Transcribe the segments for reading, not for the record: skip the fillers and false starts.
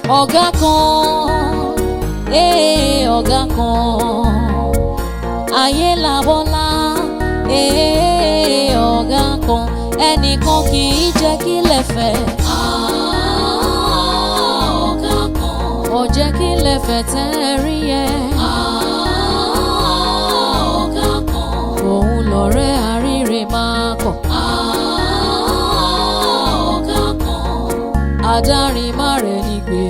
Ọ̀gá kan, ee, ọ̀gá kan, ayé làbọ́lá, ee, ọ̀gá kan, ẹnìkan kì í jẹ́ kí lè fẹ́. Ọ̀gá kan, ò jẹ́ kí lè fẹ́ tẹ́ ẹ rí yẹn. Ọ̀gá kan, òun lọ̀rẹ́ àríre máa kọ̀. Ọ̀gá kan, adarí má rẹ̀ ní gbé.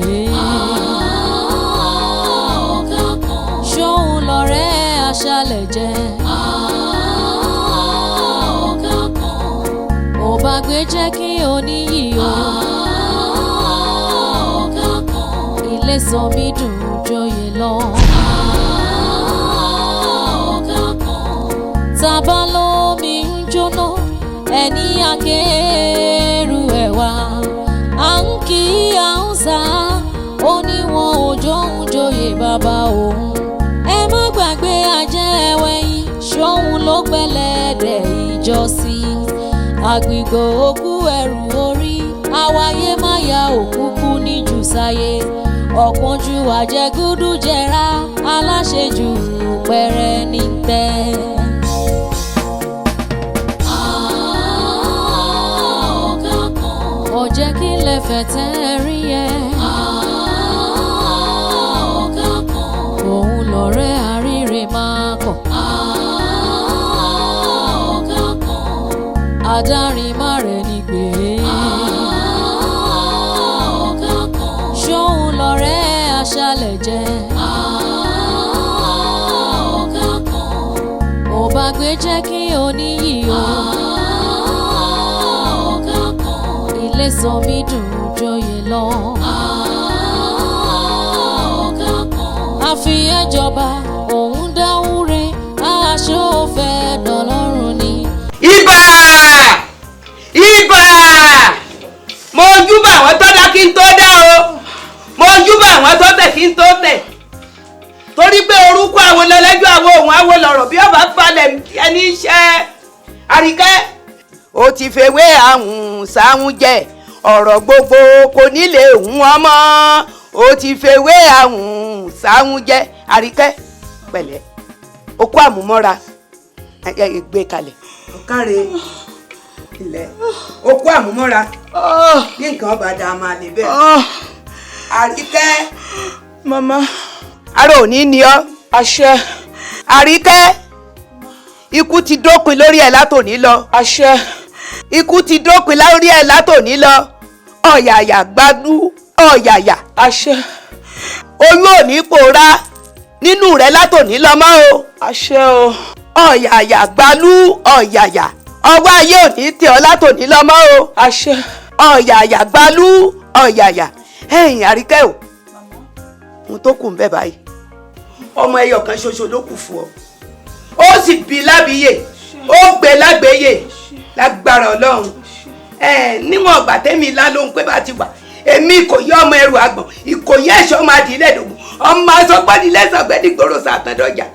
Ọ̀gá kan, ṣóun lọ̀rẹ́ aṣálẹ̀ jẹ́. Ọ̀gá kan, ò bá gbé jẹ́ kí oníyì o. Ọ̀gá kan, ilé sọ mí dùn joyè lọ. Ọ̀gá kan, tábà lómi ń jóná, ẹni akérú ẹ̀ wá. À ń kí à ń sá, ó ní wọn ò jóun joyè bàbá òun. Ẹ má gbàgbé ajẹ́ ẹwẹ́yìn, ṣóun ló gbẹ́lẹ́dẹ̀ ìjọsí. Àgbìgbò òkú ẹrù orí, àwáyé má ya òkúkú níjù sáyé. Ọ̀kúnjú àjẹgúdú jẹra, aláṣejù pẹrẹ ní tẹ́. Ọ̀gá kan, ò jẹ́ kí lè fẹ́ tẹ́ ẹ rí ẹ. Ọ̀gá kan, òun lọ̀rẹ́ àríre máa kọ̀. Ọ̀gá kan, adarí má rẹ̀ ní gbé. Ọ̀gá kan, ṣóun lọ̀rẹ́ aṣálẹ̀ jẹ́. Ọ̀gá kan, ò bá gbé jẹ́ kí oníyì o. Ọ̀gá kan, ilé sọ mí dùn joyè lọ. Ọ̀gá kan, àfihàn òun dáwúre, aṣọ òfẹ́ dọ̀lọ́rùn ni. Ibà, ibà, mo júbà àwọn tó dá kí n tó dá o, mo júbà àwọn tó tẹ̀ kí n tó tẹ̀, torí pé orúkọ àwọn lẹ́lẹ́jọ́ àwọn òun àwọn lọ̀rọ̀ bí ọba balẹ̀ ẹni iṣẹ́. Àríkẹ́, ó ti fewé àrùn sáhùn jẹ ọ̀rọ̀ gbogbo kò nílé òun ọmọ. Ó ti fewé àrùn sáhùn jẹ. Àríkẹ́, pẹ̀lẹ́, ó kó àmúmọ́ra, gbé kalẹ̀. Ọ̀kàrẹ̀ ilẹ̀, ó kó àmúmọ́ra bí nǹkan ọba dá máa lè bẹ́ẹ̀. Àríkẹ́. Màmá. Ara ò ní ní ọ. Àṣẹ. Àríkẹ́, ikú ti dópin lórí ẹ̀ látòní lọ. Àṣẹ. Ikú ti dópin lórí ẹ̀ látòní lọ. Ọ̀yàyà gbádú ọ̀yàyà. Àṣẹ. Oyún ò ní pòórá nínú rẹ̀ látòní lọ mọ́ o. Àṣẹ o. Ọ̀yàyà gbalú ọ̀yàyà, ọwọ́ ayé ò ní tẹ̀ ọ́ látòní lọ mọ́ o. Àṣẹ. Ọ̀yàyà gbalú ọ̀yàyà. Ẹ̀yìn Àríkẹ́ o, ohun tó kù ń bẹ báyìí, ọmọ ẹyọ kan ṣoṣo ló kù fún ọ, ó sì bí lábíyè, ó gbé lágbèyè lágbára Ọlọ́run. Ẹ níwọ̀n ọgbà tẹ́mi lá lóhun pé bá ti wà, èmi kò yẹ ọmọ ẹrù àgbọ̀n, ìkòyí ẹ̀ṣọ́ máa di lẹ́dọ̀gùn, ọmọ asọ́gbọ́dì lẹ́sọ̀gbẹ́dì gbòòrò sàtàndọ̀jà.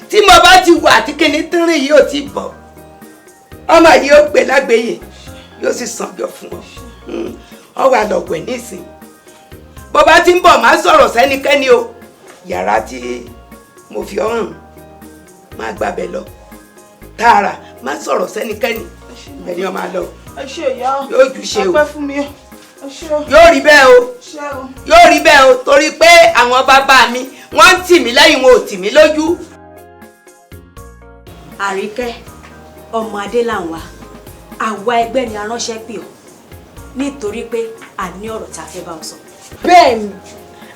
Tí mo bá ti wà tí kíní tínrín yìí ò ti bọ̀, ọmọ yìí ó gbé lágbèyè, yóò sì sàn jọ fún ọ. Ọ wà lọ̀wẹ̀ nísìn, bó bá ti ń bọ̀ má sọ̀rọ̀ sẹ́nikẹ́ni o. Yàrá tí mo fi ọ́ hàn, má gbàbẹ̀ lọ tààrà, má sọ̀rọ̀ sẹ́nikẹ́ni, ibẹ̀ ni ọ máa lọ. Ẹ ṣé ìyá. Yóò jù ṣe o. Ọpẹ́ fún mi. Ẹ ṣé o. Yóò rí bẹ́ẹ̀ o. Ṣé o. Yóò rí bẹ́ẹ̀ o, torí pé àwọn bàbá mi wọ́n ń tì mí lẹ́yìn, wọn ò tì mí lójú. Àríkẹ́ ọmọ Adélànwá, àwa ẹgbẹ́ ni aránṣẹ́ pè ọ́ nítorí pé a ní ọ̀rọ̀ tá a fẹ́ bá ọ sọ. Bẹ́ẹ̀ni,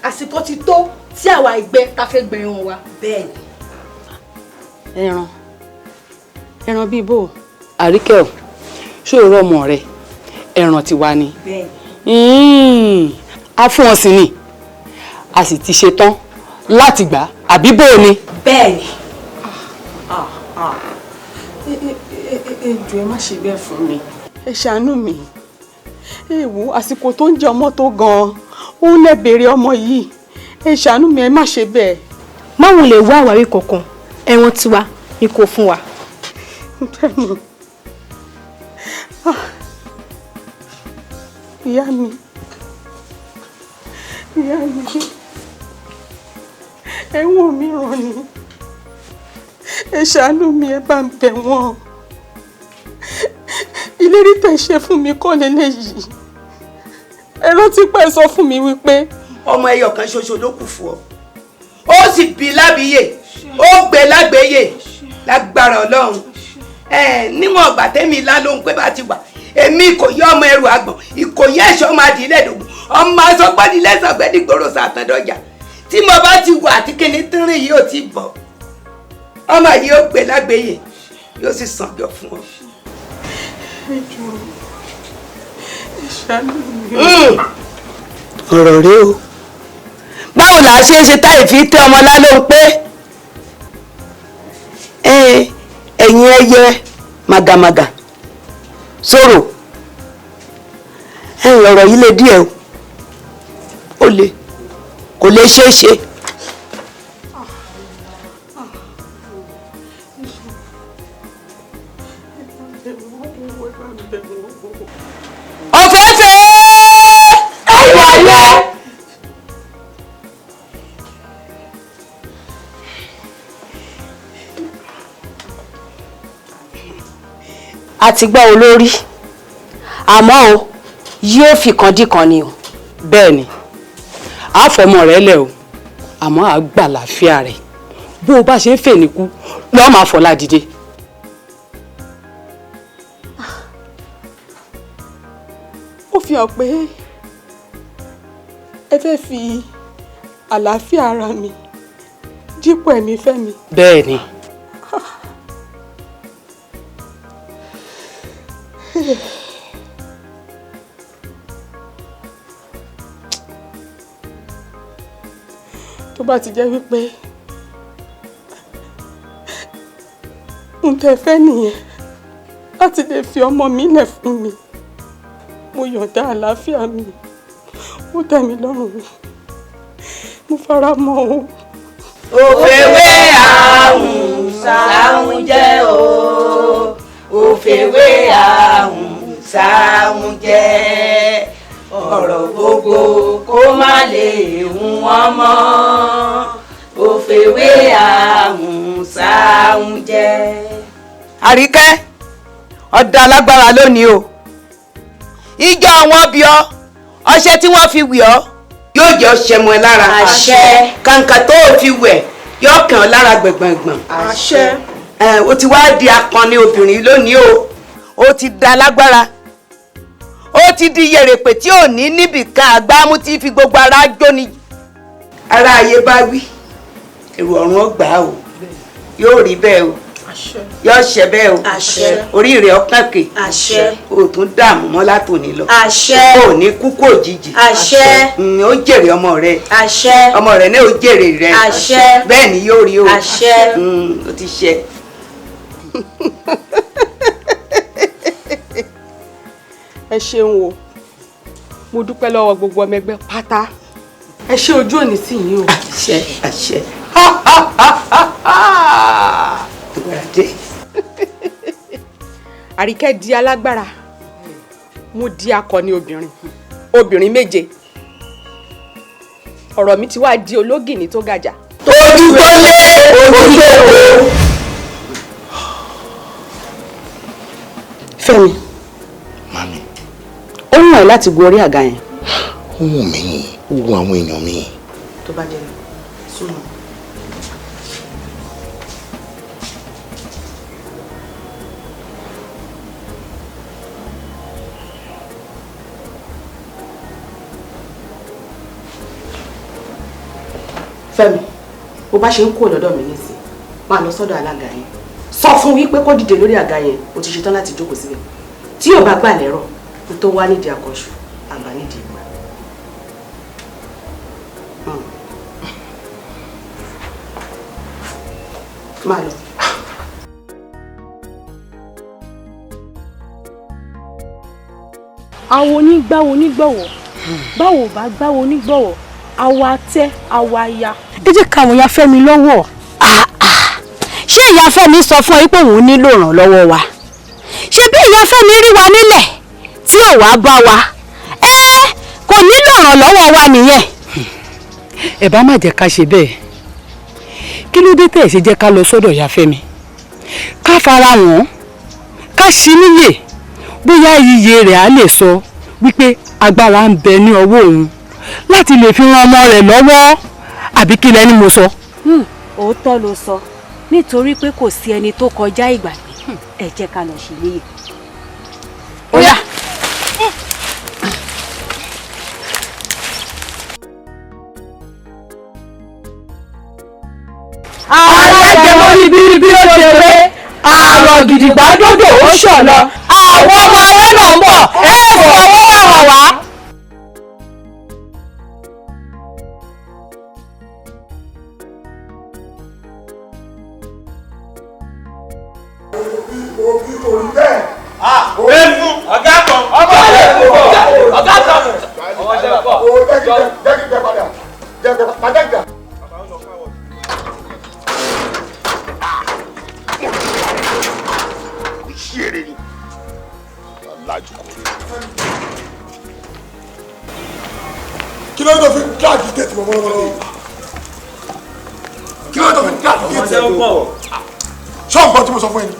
àsìkò ti tó tí àwa ẹgbẹ́ ta fẹ́ gbẹ̀rún wa. Bẹ́ẹ̀ni. Ẹran ẹran bíi bò. Àríkẹ́ o, ṣó o rọmọ rẹ ẹran tiwa ni. Bẹ́ẹ̀ni. A fún ọ sí ni, a sì ti ṣetán láti gbà, àbí bò ni. Bẹ́ẹ̀ni. Ẹ jọ̀ọ́, ẹ má ṣe bẹ́ẹ̀ fún mi. Ẹ ṣàánú mi. Ẹ wo àsìkò tó ń jẹ ọmọ tó gan-an, ó ń lè béèrè ọmọ yìí. Ẹ ṣàánú mi, ẹ má ṣe bẹ́ẹ̀. Má wulẹ̀ wá àwárí kankan, ẹran tiwa ni kò fún wa. Bẹ́ẹ̀ni. Ìyá mi, Ìyá mi, ẹ̀wọ̀n mi ràn ni, ẹ ṣàánú mi, ẹ bá ń bẹ̀ wọ́n. Ìlérí tẹ́ ṣe fún mi kọ́ lélẹ́yìí. Ẹ rántí pé ẹ sọ fún mi wípé ọmọ ẹyọ kan ṣoṣo ló kù fún ọ, ó sì bí lábíyè, ó gbé lágbèyè lágbára Ọlọ́run. Níwọ̀n ọgbà tẹ́mi lá ló ń pẹ́ bá ti wà, èmi kò yọ ọmọ ẹrù àgbọ̀n, ìkòyí ẹ̀ṣọ́ máa di ilé-ìdògùn, ọmọ asọ́gbọ́dì lẹ́sọ̀gbẹ́dì gbòòrò sàtàndọ́jà. Tí mo bá ti wà àti kíni tínrín yìí ò ti bọ̀, ọmọ yìí ó gbé lágbèyè, yóò sì sànjọ fún ọ. Ẹ jọ̀ọ́, ẹ ṣàánú mi. Ọ̀rọ̀ rẹ o, báwo là á ṣe é ṣe táì fi tẹ ọmọ lálóhùn pé ẹ̀yin ẹyẹ màgàmàgà sọ̀rọ̀, ẹ̀yin ọ̀rọ̀ yìí lè díẹ̀ o, ó le, kò lè ṣeé ṣe. Ọ̀fẹ́fẹ́ ẹ̀yọ̀ ayé. A ti gbọ́ olórí, àmọ́ o yóò fi kan dí kan ni o. Bẹ́ẹ̀ ni, a fọmọ rẹ lẹ o, àmọ́ a gbà láfíà rẹ. Bó o bá ṣe ń fè ní kú lọ́ọ́ máa fọlá dìde. Ó fi hàn pé ẹ fẹ́ fi àlàáfíà ara mi dípò ẹ̀mí Fẹ́mi. Bẹ́ẹ̀ ni. Tó bá ti jẹ́ wípé n tẹ́ fẹ́ nìyẹn láti lè fi ọmọ mi lẹ̀ fún mi, mo yọ̀ǹda àlàáfíà mi, ó tẹ́ mi lọ́rùn, mi mo fara mọ́ o. Òfèwé àrùn sáhùn jẹ́ o, òfèwé àrùn sáhùn jẹ́, ọ̀rọ̀ gbogbo kó má lè hun wọ́n mọ́, òfèwé àrùn sáhùn jẹ́. Àríkẹ́, ọ̀dà alágbára lónìí o, ìjọ àwọn bí ọ, ọṣẹ tí wọ́n fi wì ọ́ yóò jẹ́ ọṣẹ mọ́ ẹ lára. Àṣẹ. Kàǹkà tó o fi wẹ̀ yóò kàn ọ́ lára gbẹ̀gbẹ̀gbọ̀n. Àṣẹ. O ti wá di akọni obìnrin lónìí o, o ti da lágbára, o ti di yèrèpè tí ò ní níbìkan àgbámú tí fi gbogbo ara jóni. Ara ayé bá wí, èrò ọ̀run ọgbà o, yóò rí bẹ́ẹ̀ o, yóò ṣe bẹ́ẹ̀ o. Àṣẹ. Orí rẹ̀ ọkàn kè. Àṣẹ. O tún dààmú mọ́ látòní lọ. Àṣẹ. O ní kúkú òjijì. Àṣẹ. Ó jèrè ọmọ rẹ. Àṣẹ. Ọmọ rẹ náà ó jèrè rẹ. Àṣẹ. Bẹ́ẹ̀ ni yóò rí o. Àṣẹ. Ó ti ṣe. Ẹ ṣeun o, mo dúpẹ́ lọ́wọ́ gbogbo ọmọ ẹgbẹ́ pátá, ẹ ṣe ojú òní sí yín o. Àṣẹ, àṣẹ. Àríkẹ́ di alágbára, mo di akọni obìnrin, obìnrin méje, ọ̀rọ̀ mi ti wá di ológìní tó gàjà. Ojú tó lé ojú tó kó. Fẹ́mi. Mami. Ó wù ẹ́ láti gun orí àga yẹn. Ó wù mí, ó wù àwọn èèyàn mi. Tó bá jẹ́ súnmọ́. Fẹ́mi, bó bá ṣe ń kúrò lọ́dọ̀ mi nísìn, máa lọ sọ́dọ̀ alága yẹn. Sọ fún wípé kó dìde lórí àga yẹn, o ti ṣetán láti jókòó síbẹ̀. Tí ò bá gbà lẹ́rọ̀, o tó wá nídìí akọ̀ṣù, àgbà nídìí ìgbà. Máa lọ. Àwọn onígbàwo onígbọ̀wọ́, báwo bá gbáwo onígbọ̀wọ́, àwa tẹ́ àwa ya. Ẹ jẹ́ káwọn ìyá Fẹ́mi lọ́wọ́. Ṣé ìyá Fẹ́mi sọ fún ẹ pé òun nílò ìrànlọ́wọ́ wa? Ṣé bí ìyá Fẹ́mi rí wa nílẹ̀ tí ò wá bá wa? Ẹ kò nílò ìrànlọ́wọ́ wa nìyẹn. Ẹ bá má jẹ́ ká ṣe bẹ́ẹ̀. Kí ló dé tẹ̀ ṣe jẹ́ ká lọ sọ́dọ̀ ìyá Fẹ́mi, ká fara wọ́n, ká ṣí níyè, bóyá iye rẹ̀ á lè sọ wípé agbára ń bẹ ní ọwọ́ òun láti lè fi ran ọmọ rẹ̀ lọ́wọ́, àbí kí lẹ́ni mo sọ. Òótọ́ ló sọ, nítorí pé kò sí ẹni tó kọjá ìgbàgbé. Ẹ jẹ́ ká lọ ṣí níyè. Ó yá. Alájẹmọ́ ní bíríbí ó ṣe wé, àrọ̀ gidigba dòdò ó ṣọ̀lọ, àwọn ọmọ ayé náà ń bọ̀, ẹ fọwọ́ hàn wá. Ọ̀gá kan ọmọ ọ̀gá kan ọmọ ṣe pọ̀. Jẹ́ kí n gbẹ padà, jẹ́ kí n padà gbà. Ṣeré ni alájú kò rí. Kí ló ń tó fi kíláàgì géètì mọ́ mọ́lọ́mọ́lọ́? Kí ló ń tó fi kíláàgì géètì mọ́? Ṣé nǹkan tí mo sọ fún ẹ ni?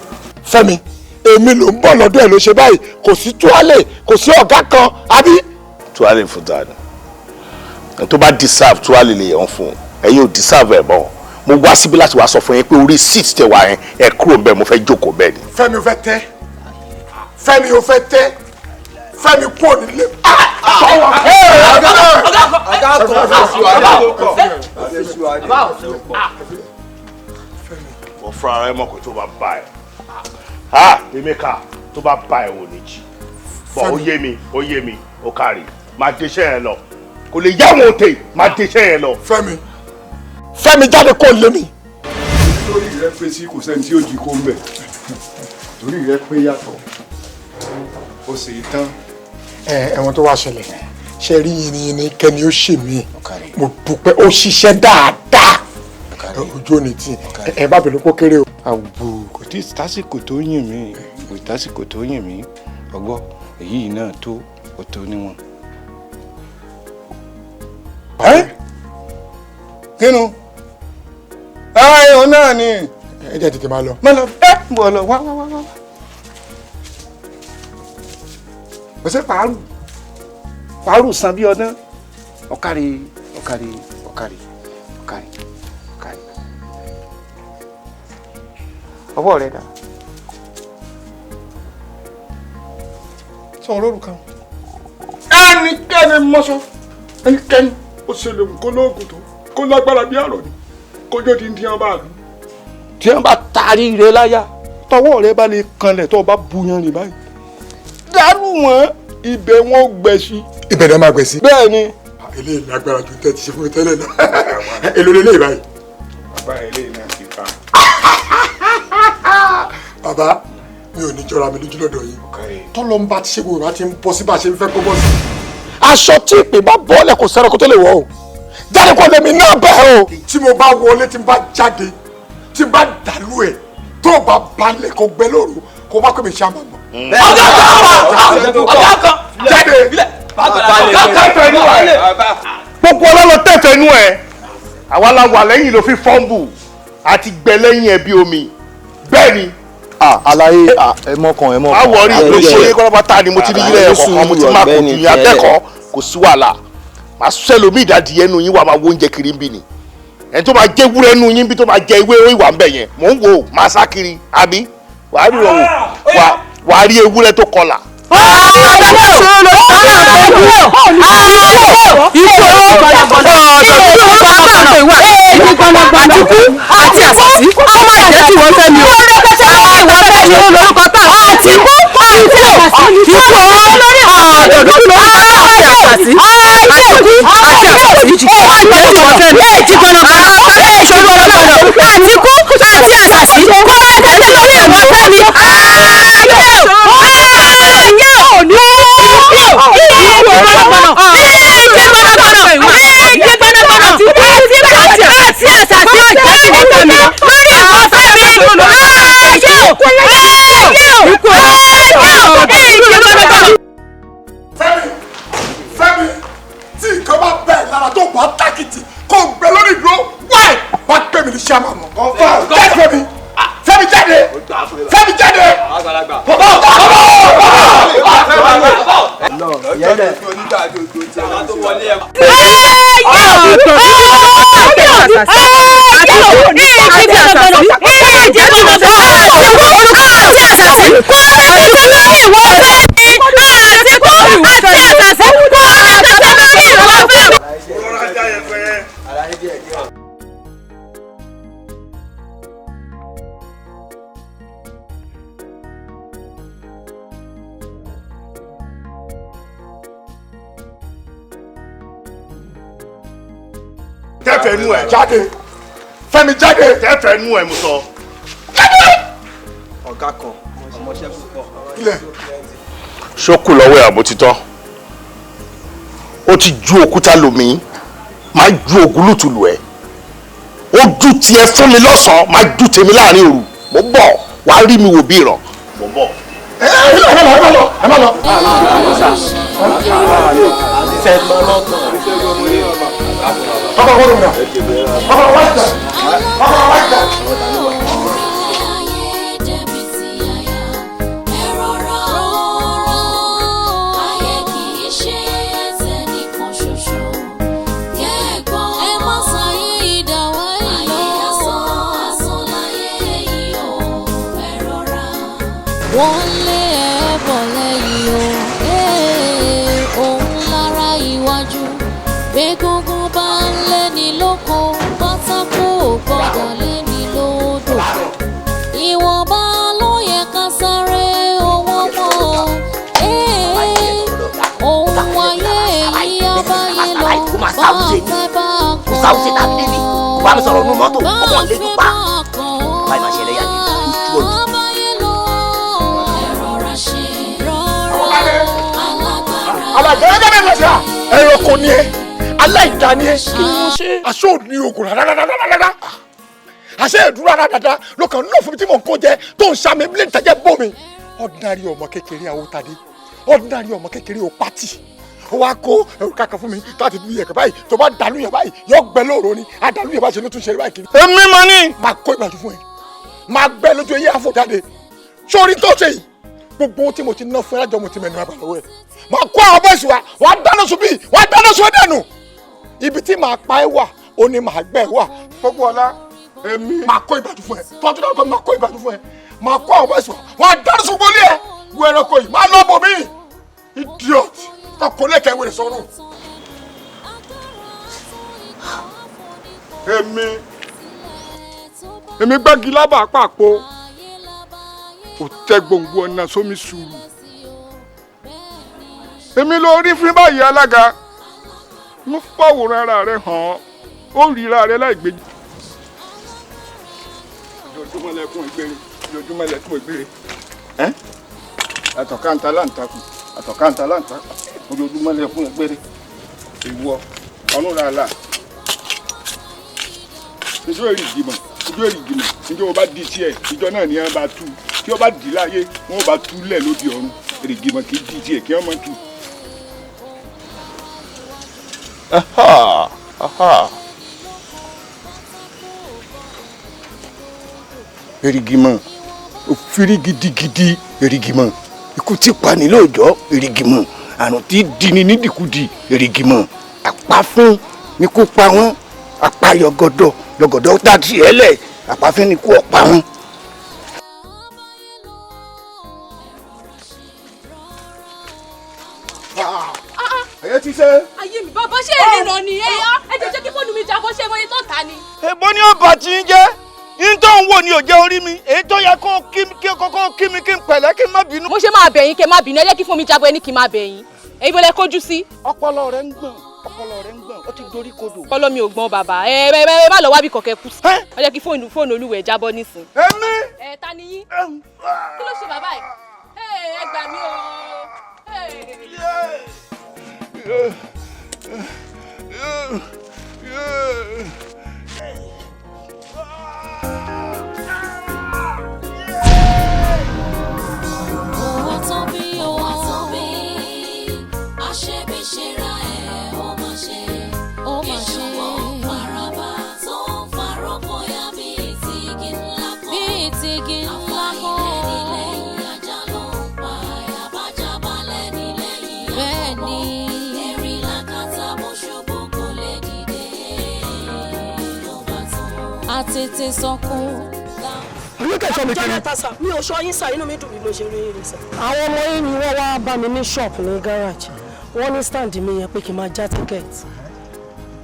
Fẹ́mi, èmi ló ń bọ̀ lọ́dọ̀ ẹ̀ ló ṣe báyìí, kò sí túwálè, kò sí ọ̀gá kan, àbí? Túwálè fún ta ni tó bá deserve túwálè lè yàn fún ẹ, yóò deserve ẹ bọ́. Mo wá síbí láti wá sọ fún yín pé orí seat tẹ wá yẹn, ẹ kúrò bẹ́ẹ̀, mo fẹ́ jókòó bẹ́ẹ̀ ni. Fẹ́mi ò fẹ́ tẹ́, Fẹ́mi ò fẹ́ tẹ́, Fẹ́mi kúrò nílé. Wọ́n fúnra rẹ mọ̀ pé tó bá bá ẹ̀ ha Emeka, tó bá bá ẹ̀ wò ní jì bọ̀. Ó yé mi, ó yé mi, ó kárì, máa déṣẹ́ yẹn lọ, kò lè yá wọn òtè, máa déṣẹ́ yẹn lọ. Fẹ́mi, Fẹ́mi jáde kó lé mi. Torí rẹ pé sí kò sẹ́ni tí ó jí kó ń bẹ̀, torí rẹ pé yàtọ̀ ó sì tán. Ẹ̀wọ̀n tó wá ṣẹlẹ̀ ṣe rí yìnyín kẹ́ni ó ṣe mí, mo dúpẹ́, ó ṣiṣẹ́ dáadáa, ojú òní tí ẹ bá bẹ̀rẹ̀ kó kéré o. Àbò kò tí tásìkò tó yìn mí, kò tásìkò tó yìn mí, ọgbọ́ èyí náà tó ó tó níwọ̀n. Kínú ẹ náà ni. Ẹ jẹ́ tètè máa lọ. Má lọ, ẹ bọ̀ lọ, wá wá wá wá. Kò sí pàálù pàálù san bí ọdán. Ọ̀kàrí ọ̀kàrí ọ̀kàrí ọ̀kàrí ọ̀kàrí. Ọwọ́ rẹ dà. Sọ olórùka. Ẹnikẹ́ni mọ́ṣọ́, ẹnikẹ́ni ó ṣe lè kó lóògùn tó kó lágbára bí àrò ni kójó ti ń dín ọba àlù. Tí wọ́n bá taari rẹ láyà, tọwọ́ rẹ bá lè kanlẹ̀, tó o bá buyan rìn báyìí, dàrú wọn, ibẹ̀ wọn gbẹ sí. Ibẹ̀ ni wọ́n máa gbẹ sí. Bẹ́ẹ̀ ni. Eléyìí lágbára ju tẹ́ ti ṣe fún mi tẹ́lẹ̀ náà. Èló lélẹ́yìí báyìí. Bàbá eléyìí náà ti fa. Bàbá mi ò ní jọra mi lójú lọ́dọ̀ yìí. Tọ́lọ́ ń bá ti ṣe gbogbo ìbá ti ń bọ́ sí bá a ṣe ń fẹ́ kó bọ́ sí. Aṣọ tí ìpè bá bọ́ọ̀lẹ̀ kò sẹ́rọ̀ kó tó lè wọ̀ o. Jáde kó lèmi náà bẹ́ẹ̀ o. Tí mo bá wọlé, tí n bá jáde, tí n bá dàlú ẹ̀, tó o bá balẹ̀ kó gbẹ lóru, kó bá pè mí ṣe àmọ̀ mọ́. Ọ̀gá kan, ọ̀gá kan, jáde. Gbogbo ọlọ́lọ́ tẹ̀fẹ̀ nú ẹ̀, àwa la wà lẹ́yìn ló fi fọ́ǹbù àti gbẹ lẹ́yìn ẹ̀ bí omi bẹ́ẹ̀ ni. Àlàyé ẹ mọ̀kàn ẹ mọ̀kàn. Má wọrí, ló ṣe é kọ́lọ́pàá ni mo ti rí ilé ẹ̀kọ́ kan, mo ti máa kò ju yín akẹ́kọ̀ọ́, kò sí wàhálà. Màá sẹ́lómi ìdádìí ẹnu yín wà máa wo oúnjẹ kiri ń bì ní. Ẹni tó máa jẹ wúrẹ́ nu yín bí tó máa jẹ ewé ìwà ń bẹ̀ yẹn, mò ń wò ó máa sá kiri àbí wàá rí wọn wò, wàá rí ewúrẹ́ tó kọlà. Àti àsàsí ọmọ ìjẹ́ tí wọ́n fẹ́ mi o. Àtìkú àti àsàsí àdọ̀dún àti àsàsí àtìkú àti àsàsí ọmọ ìjẹ́ tí wọ́n fẹ́ mi. Àtìkú àti àsàsí kó má tẹ̀lé lórí ìwọ́n fẹ́ mi. Fẹ́mi. Tẹ́fẹ̀ẹ́ nú ẹ̀. Jáde. Fẹ́mi jáde. Tẹ́fẹ̀ẹ́ nú ẹ̀ mo sọ. Jáde. Ọ̀gá kan, ọmọọṣẹ́ púpọ̀. Ilẹ̀. Ṣókù lọ́wọ́ ẹ̀ àbó títọ́. Ó ti ju òkúta lù mí, máa ju ògúlùtù lù ẹ̀. Ó ju tiẹ̀ fún mi lọ́sàn-án, máa ju tèmi láàrin òru. Mo bọ̀, wàá rí mi wò bí ìràn. Mo bọ̀. Ẹ ẹ má lọ, ẹ má lọ. Wọ́n lé ẹ bọ̀ lẹ́yìn o, òun lára iwájú. Gbégúngún bá ń léni lóko, pátákó ò gbọ́dọ̀ léni lódò. Ìwọ̀nba ló yẹ ká sáré owó mọ́. Òun wáyé èyí abáyé lọ, bá a fẹ́ bá a kọ́. Bá mi sọ̀rọ̀ nínú mọ́tò, ọmọ lẹ́nu pa. Báyìí máa ṣẹlẹ̀ yá ni, ojú ọ̀dùn. Ẹranko ni ẹ, aláìda ni ẹ, aṣọ ò ní oògùn rárá, àṣẹ ìdúró rárá ló kàn náà fún mi tí mò ń kó jẹ tó ń sàmì bílẹ̀ ìtajà bò mí. Ordinary ọmọ kékeré Awótadé, ordinary ọmọ kékeré Òpátì, ó wá kó ẹrù kankan fún mi láti fi yẹ̀kẹ́ báyìí, tó bá dàlú yẹn báyìí yọ gbẹ lóòrò ni, àdàlú yẹn bá ṣe ló tún ṣe báyìí kiri. Èmi mọ ní. Máa kó ìgbàjú fún ẹ, máa gbẹ lójú eyín àfọ̀jáde, sórí tó ṣe yìí gbogbo ohun tí mo ti ná fún ẹ lájọ mo ti mẹ́nu abà lọ́wọ́ ẹ̀. Máa kó àwọn bọ́ọ̀sì wa, wàá dáná sun bíi, wàá dáná sun ẹ dànù. Ibi tí màá pa ẹ wà, ó ní màá gbẹ ẹ wà. Gbogbo ọlá, èmi. Máa kó ìbàdí fún ẹ, tọ́jú náà kọ́ máa kó ìbàdí fún ẹ. Máa kó àwọn bọ́ọ̀sì wa, wàá dáná sun gbólé ẹ. Wo ẹranko yìí, máa lọ́ bò mí. Idiot, kọ́kọ́ lẹ́kẹ̀ẹ́ wẹ̀rẹ̀ sọ́run. Èmi. Èmi gbági lábàá pàpọ̀. Ò tẹ gbòǹgbò ọ̀nà sómi sùúrù. Èmi ló rí fún báyìí alága. Mo fàwòrán ara rẹ hàn án, ó ríra rẹ láì gbé. Ojoojúmọ́ lẹ́kùn ìgbére, ojoojúmọ́ lẹ́kùn ìgbére. Àtọ̀káǹtà láǹtakùn, àtọ̀káǹtà láǹtakùn, ojoojúmọ́ lẹ́kùn ìgbére. Ìwọ, ọ̀run ra là. Ìjọ èrì ìgbìmọ̀, ìjọ èrì ìgbìmọ̀, ìjọ bá di tiẹ̀, ìjọ náà ni wọ́n bá tú. Tí ó bá dì láyé, wọ́n bá tú lẹ̀ lóde ọ̀run. Èrì ìgbìmọ̀ kì í di tiẹ̀ kí wọ́n má tú. Aha, aha. Èrìgìmọ̀, òfìrí gidigidi èrìgìmọ̀, ikú tí pani lóòjọ́ èrìgìmọ̀, àrùn tí dini nídìkudì èrìgìmọ̀, àpáfín ni kú pa wọ́n, àpáyọ̀gọ̀dọ̀ lọ̀gọ̀dọ̀ tá tiẹ̀ lẹ̀, àpáfín ni kú ọ̀pá wọn. Ayé ti ṣe. Ayé mi bàbá ṣe ìrìnà ni ẹ ẹ jẹ́ kí fóònù mi jábọ́ ṣe mọ́yé tó ta ni. Èbó ni ó bà tí ń jẹ́, yín tó ń wò ni ò jẹ́ orí mi, èyí tó yẹ kó kọ́kọ́ kí mi kí n pẹ̀lẹ́ kí n má bínú. Mo ṣe máa bẹ̀ yín kẹ́ má bínú, ẹ jẹ́ kí fóònù mi jábọ́ ẹ ní kí n má bẹ̀ yín. Èyí bọ́lẹ̀ kójú sí. Ọpọlọ rẹ ń gbọ̀n, ọpọlọ rẹ ń gbọ̀n, ó ti dorí kodò. Ọpọlọ mi ò gbọ̀n bàbá, ẹ ẹ má lọ wábì kọ̀kẹ́ kú sí. Ẹ jẹ́ kí fóònù olúwẹ̀ jábọ́ nísìn. Èmi. Ẹ ta ni yín? Kí ló ṣe bàbá ẹ? Ẹ gbà mí o. Owó tán bí owó tán bí, àṣebíṣera ẹ̀ ó máa ṣe, ó máa ṣe. Ìṣòwò paraba tó ń farókò ya bíi tigi ńlá kan. Bíi tigi ńlá kan. Àfàìlẹ́ni lẹ́yìn ajá ló ń pa, àbájábalẹ̀ ní lẹ́yìn àkọ́kọ́. Bẹ́ẹ̀ ni. Tètè sọkò. Jonathan sir, mi ò sọ yín sir, inú mi dùn bí mo ṣe rí yín sir. Àwọn ọmọ yín ni wọ́n wá bá mi ní ṣọ́ọ̀pù ní garage, wọ́n ní stand mi yẹn pé kí n máa já ticket.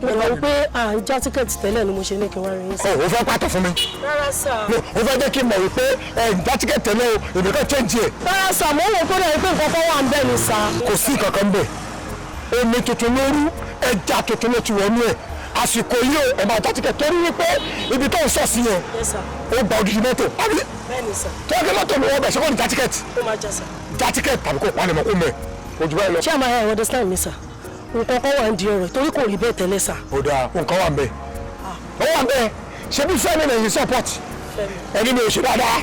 Mo mọ̀ wípé à ń já ticket tẹ́lẹ̀ ni mo ṣe ní kí n wá rí yín sir. O fẹ́ pàtó fún mi. Rárá sir. O fẹ́ jẹ́ kí n mọ̀ wípé ẹ̀ ń já ticket tẹ́lẹ̀ o, èmi kan change ẹ̀. Rárá sir, mo ń wò pé lẹ́yìn pé nǹkan kan wà ń bẹ̀ ni sir. Kò sí nǹkan kan ń bẹ̀. Omi tuntun ló rú, ẹja tuntun ló ti wọnú ẹ̀. Àsìkò yìí o, ẹ máa já ticket torí wípé ibi tó ń sọ sí yẹn, Yes sir. ó gba odidi mọ́tò. Àbí? Bẹ́ẹ̀ni sir. Tó yẹ kí mọ́tò mi wọ́n bẹ̀, ṣé kò ní já ticket? Ó máa já sir. Já ticket tàbí kò palẹ̀mọ́ kó mẹ́. Ojú báyìí lọ. Ṣé àmọ́ ẹ understand mi sir? Nǹkan kan wà ń di ọ̀rọ̀ torí kò rí bẹ́ẹ̀ tẹ́lẹ̀ sir. Ó dáa, nǹkan wà ń bẹ̀. Ó wà ń bẹ̀. Ṣé bí Fẹ́mi lẹ́yìn support? Ẹni mi ò ṣe dáadáa.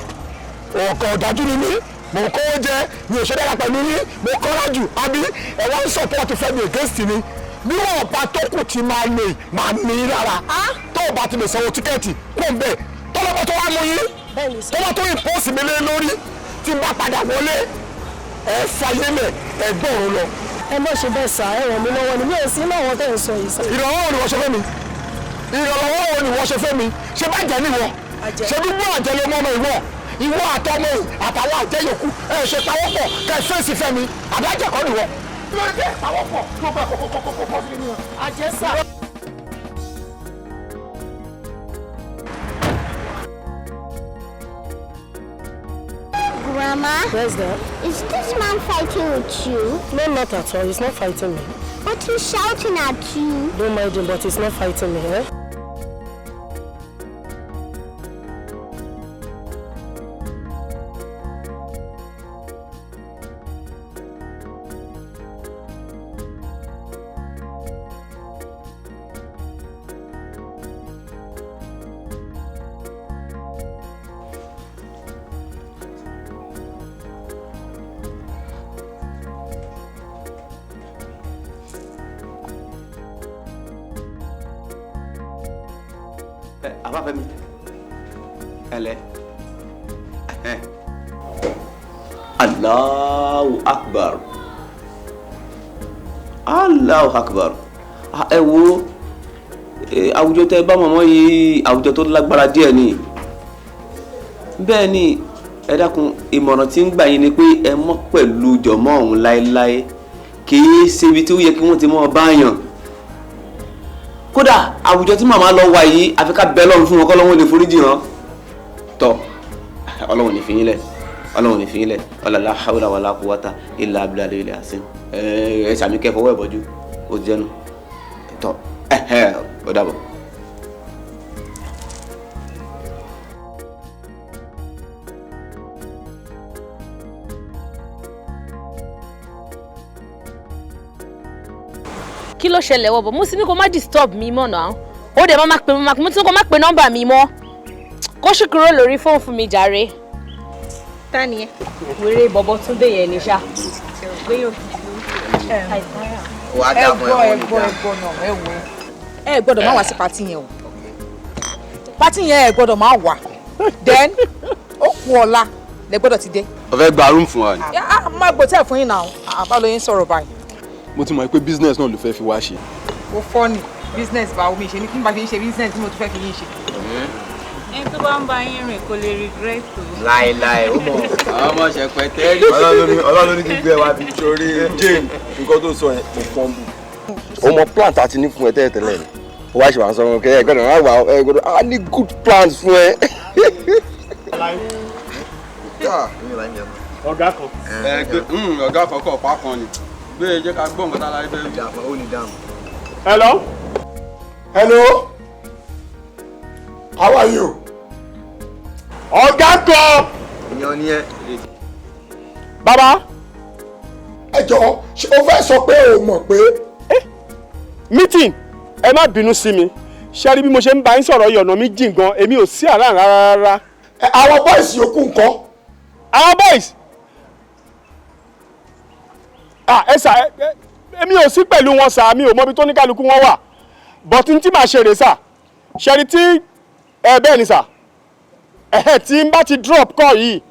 Ọ̀kan ọ̀dájú ni mí. Mo ń kówó jẹ, mi ò ṣe dáadáa pẹ̀lú yín, mo kọ́ra jù, àbí ẹ wá ń support Fẹ́mi against mi. Níwọ̀n ọba tó kù ti máa lè máa ní lára. Tó o bá ti lè sanwó tíkẹ́ẹ̀tì, kó ń bẹ̀. Tọ́lọ́mọ tó wá mú yín, tọ́lọ́ tó impose mi lé lórí, tí n bá padà wọlé, ẹ fàyè lẹ̀, ẹ gbọ́run lọ. Ẹ má ṣe bẹ́ẹ̀ sà, ẹ ràn mí lọ́wọ́ ni, mi ò sí láwọn tẹ̀ ń sọ yìí sà. Ìrànlọ́wọ́ wo ni wọ́n ṣe fẹ́ mi? Ìrànlọ́wọ́ wo ni wọ́n ṣe fẹ́ mi? Ṣé bá jẹ́ níwọ̀? Ṣé gbogbo àjẹ́ ló mọ́ ọmọ ìwọ? Ìwọ àtọmọ yìí àtàwọn àjẹ́ yòókù ẹ ṣe pawọ́pọ̀ kẹ́ ẹ fèsì fẹ́ mi, àbájẹ́ kọ́ nìwọ. Lórí pawọ́pọ̀ tó bá kọ́kọ́kọ́kọ́ sí ni. Àjẹ́ sà. Grandma? Yes, dear. Is this man fighting with you? No, not at all. He's not fighting me. But he's shouting at you. Don't mind him, but he's not fighting me, eh? Abáfẹ́mi ẹlẹ Allahu Akbar, Allahu Akbar. Ẹ wo àwùjọ tẹ bá mọ̀mọ́ yìí, àwùjọ tó lágbára díẹ̀ ni. Bẹ́ẹ̀ ni, ẹ dákun, ìmọ̀ràn tí ń gbà yín ni pé ẹ mọ́ pẹ̀lú jọ̀mọ́ ọ̀hún láéláé. Kì í ṣe ibi tí ó yẹ kí wọ́n ti mọ́ ọ báyàn. Kódà àwùjọ tí màmá lọ wà yìí, àfi ká bẹ Ọlọ́run fún wọn kọ́lọ́run lè foríjì hàn. Tọ́ Ọlọ́run ní fi yín lẹ̀, Ọlọ́run ní fi yín lẹ̀, ọlọ́lá hawla wàlá quwwata illa billahi ilẹ̀ àṣẹ. Ẹ sàmì kẹ́ fọwọ́ ẹ̀ bọ́jú, ó ti jẹ́nu. Tọ́ ẹ ó dàbọ̀. Kí ló ṣẹlẹ̀ wọ̀ bọ̀? Mo sì ní kó má disturb mi mọ́ náà. Ó dẹ̀ máa pè mo ti ní kó má pe nọ́mbà mi mọ́. Kó sì kúrò lórí fóònù fún mi jàre. Ta ni ẹ? Wéré bọ̀bọ̀ Túndé yẹn ni ṣá. Ẹ gbọ́ ẹ gbọ́ ẹ gbọ́ náà ẹ wò ẹ. Ẹ gbọ́dọ̀ má wá sí patí yẹn o. Patí yẹn ẹ gbọ́dọ̀ má wá. Then ó kù ọ̀la lẹ gbọ́dọ̀ ti dé. Ó fẹ́ gba room fún wa ni. Má gbọ́ tẹ̀ fún yín náà, àbá lóyún sọ̀rọ̀ báyìí. Mo ti mọ̀ pé business náà ló fẹ́ fi wá ṣe. Ó fọ́ ni business bá omi ṣe ní kí n bá fi ń ṣe business tí mo tún fẹ́ fi yín ṣe. Ẹni tó bá ń bá yín rìn kò lè regret o. Láéláé ó mọ̀. Àwọn ọmọ ṣẹpẹtẹ rí. Ọlọ́run ní kí n gbé ẹ wá bí. Torí Jane, nǹkan tó sọ yẹn kò fọ́n bù. O mọ plan tá a ti ní fún ẹ tẹ́lẹ̀ tẹ́lẹ̀ ni. O wá ṣe wà ń sọ wọn kẹ́ ẹ gbọ́dọ̀ wá wà ẹ gbọ́dọ̀ á ní good plans fún ẹ. Ọ̀gá kan. Ọ̀gá kan kọ̀ ọ̀pá kan ni. Gbé e jẹ́ ká gbọ́ nǹkan tá a láyé fẹ́ wí. Hello. Hello. How are you? Ọ̀gá kan. Ìyẹn ni ẹ. Bàbá. Ẹ jọ̀ọ́, ṣé o fẹ́ sọ pé o mọ̀ pé. Meeting, ẹ má bínú sí mi. Ṣé rí bí mo ṣe ń bá yín sọ̀rọ̀ yìí, ọ̀nà mi jìn gan, èmi ò sí àrà rárá rárá. Àwọn boys yòókù ńkọ́? Àwọn boys. Ẹ sà, èmi ò sí pẹ̀lú wọn sà, mi ò mọ ibi tó ní kálukú wọn wà. But n tí màá ṣe rè sà, ṣe rí tí ẹ bẹ́ẹ̀ ni sà, ẹ̀hẹ́ tí n bá ti drop call yìí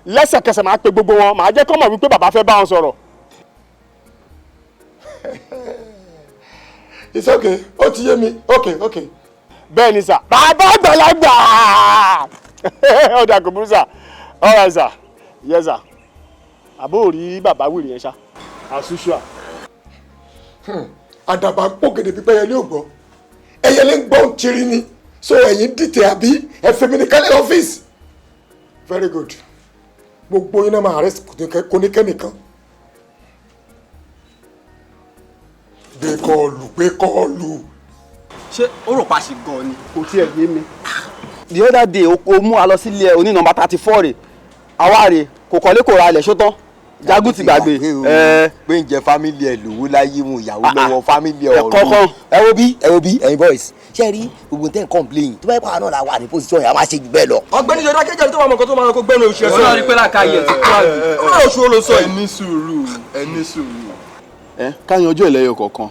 lẹ́sẹ̀kẹsẹ̀ màá pe gbogbo wọn, màá jẹ́ kó mọ̀ wípé bàbá fẹ́ bá wọn sọ̀rọ̀. It's okay, ó ti yé mi, okay, okay. Bẹ́ẹ̀ ni sà, bàbá àgbàlagbà. Ó dà, kò burú sà. All right sà, yes sà. Àbó rí bàbá wèrè yẹn ṣá, as usual. Àdàbà ń pò gèdè pípẹ́, ẹyẹlé ò gbọ́, ẹyẹlé ń gbọ́ ń tiri ni. So ẹ̀yin dìtẹ̀ àbí ẹ fẹ́ mi ní kálẹ̀ ọ́fíìsì? Very good. Gbogbo yín náà máa arrest, kò ní kẹ́nìkan. Gbé call, gbé call. Ṣé ó rò pa ṣe gan ni? Kò tiẹ̀ yé mi. The other day o mú a lọ sílé ẹ oní nọ́mbà 34 rè, àwa rè kò kọ́lé, kò ra ilẹ̀, ṣótán jagun ti gbàgbé. Pé ń jẹ family ẹ lówó láyé mu ìyàwó lọ́wọ́ family ẹ ọ̀run. Kọ̀ọ̀kan. Ẹ wo bí, ẹ wo bí, ẹ̀yin boys, ṣe rí gbogbo tẹ́ ń complain tó bá yẹ kó àwọn náà la wà ní position yẹn, a máa ṣe jù bẹ́ẹ̀ lọ. Ọ̀gbẹ́ni jọdá kéjọ tó máa mọ nǹkan tó máa kó gbẹnu oṣù ẹ sọ. Ìwọ náà rí pé làákàyè ẹ ti tó àbí? Ó náà oṣù wo ló sọ Ẹ yìí. ní sùúrù, ẹ ní sùúrù. Ẹ ká yanjú ẹ lẹ́yọ kọ̀ọ̀kan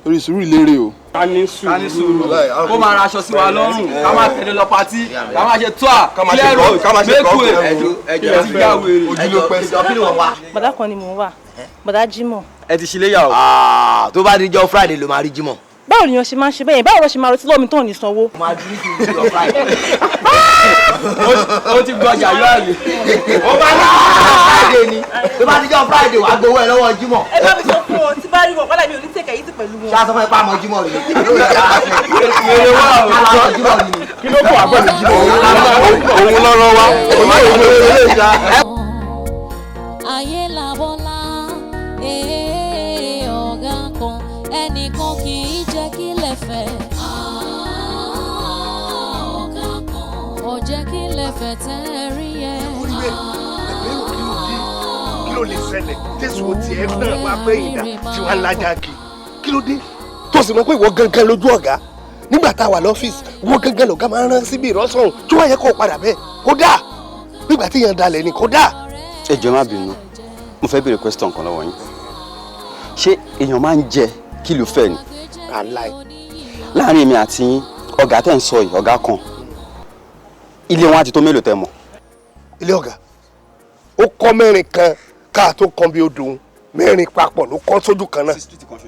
lórí sùúrù ìlérè o. Ká ní Ká ní sùúrù, kó máa ra aṣọ sí wa lọ́rùn, ká máa tẹ̀lé lọ party, ká máa ṣe tour, clear road, make way. Ẹ ti yá wèrè. Ojú ló pẹ́ sí. Kí ló wọ́n wá? Bọ̀dá kan ni mò ń wà, bọ̀dá Jímọ̀. Ẹ ti ṣílé yà o. Tó bá di jọ Friday ló máa rí Jímọ̀. Báwo ni wọ́n ṣe máa ń ṣe bẹ́yẹn? Báwo ló ṣe máa retí lọ́wọ́ mi tó ní sanwó? Máa dúró sí ìjọ Friday. Ó ti gbọjà yọ àyè. Ó máa ní Friday ni, tó bá di jọ Friday wàá gbowó ẹ lọ́wọ́ Jímọ̀. Ẹ bá mi sọ fún wọn, tí bá rí wọn kọ́lá, mi ò ní tẹ̀kẹ̀ yìí ti pẹ̀lú wọn. Ṣé a sọ fún ẹ pé àmọ́ Jímọ̀ rí? Wèrè wà o. Àmọ́ Jímọ̀ rí ni. Kí ló kọ àgbẹ̀lú Jímọ̀? Òun lọ́rọ̀ wa. Ayé làbọ́lá ee, ọ̀gá kan ẹnìkan kì í jẹ́ kí lè fẹ́. Ọ̀gá kan ò jẹ́ kí lè fẹ́ tẹ́ ẹ rí ẹ. Kí ló lè ṣẹlẹ̀ tẹ̀sùn tiẹ̀ náà wá pé ìdá tí wàá lájà kì? Kí ló dé tó sì mọ̀ pé ìwọ gangan lójú ọ̀gá nígbà tá a wà lọ́fíìsì? Ìwọ gangan lọ̀gá máa ń rán síbi ìrọ́sọ̀hún tí wọ́n yẹ kó o padà bẹ́ẹ̀. Kódà nígbà tí yẹn dalẹ̀ ni kódà. Ẹ jọ̀ọ́, má bínú, mo fẹ́ béèrè question kan lọ́wọ́ yín. Ṣé èèyàn máa ń jẹ kí ló fẹ́ ni? Aláì. Láàrin èmi àti yín, ọ̀gá tẹ̀ ń sọ yìí, ọ̀gá kan, ilé wọn á ti tó mélòó tẹ́ mọ̀? Ilé ọ̀gá, ó kọ́ mẹ́rin kan káà tó kan bí odò mẹ́rin papọ̀ ló kọ́ sójú kan náà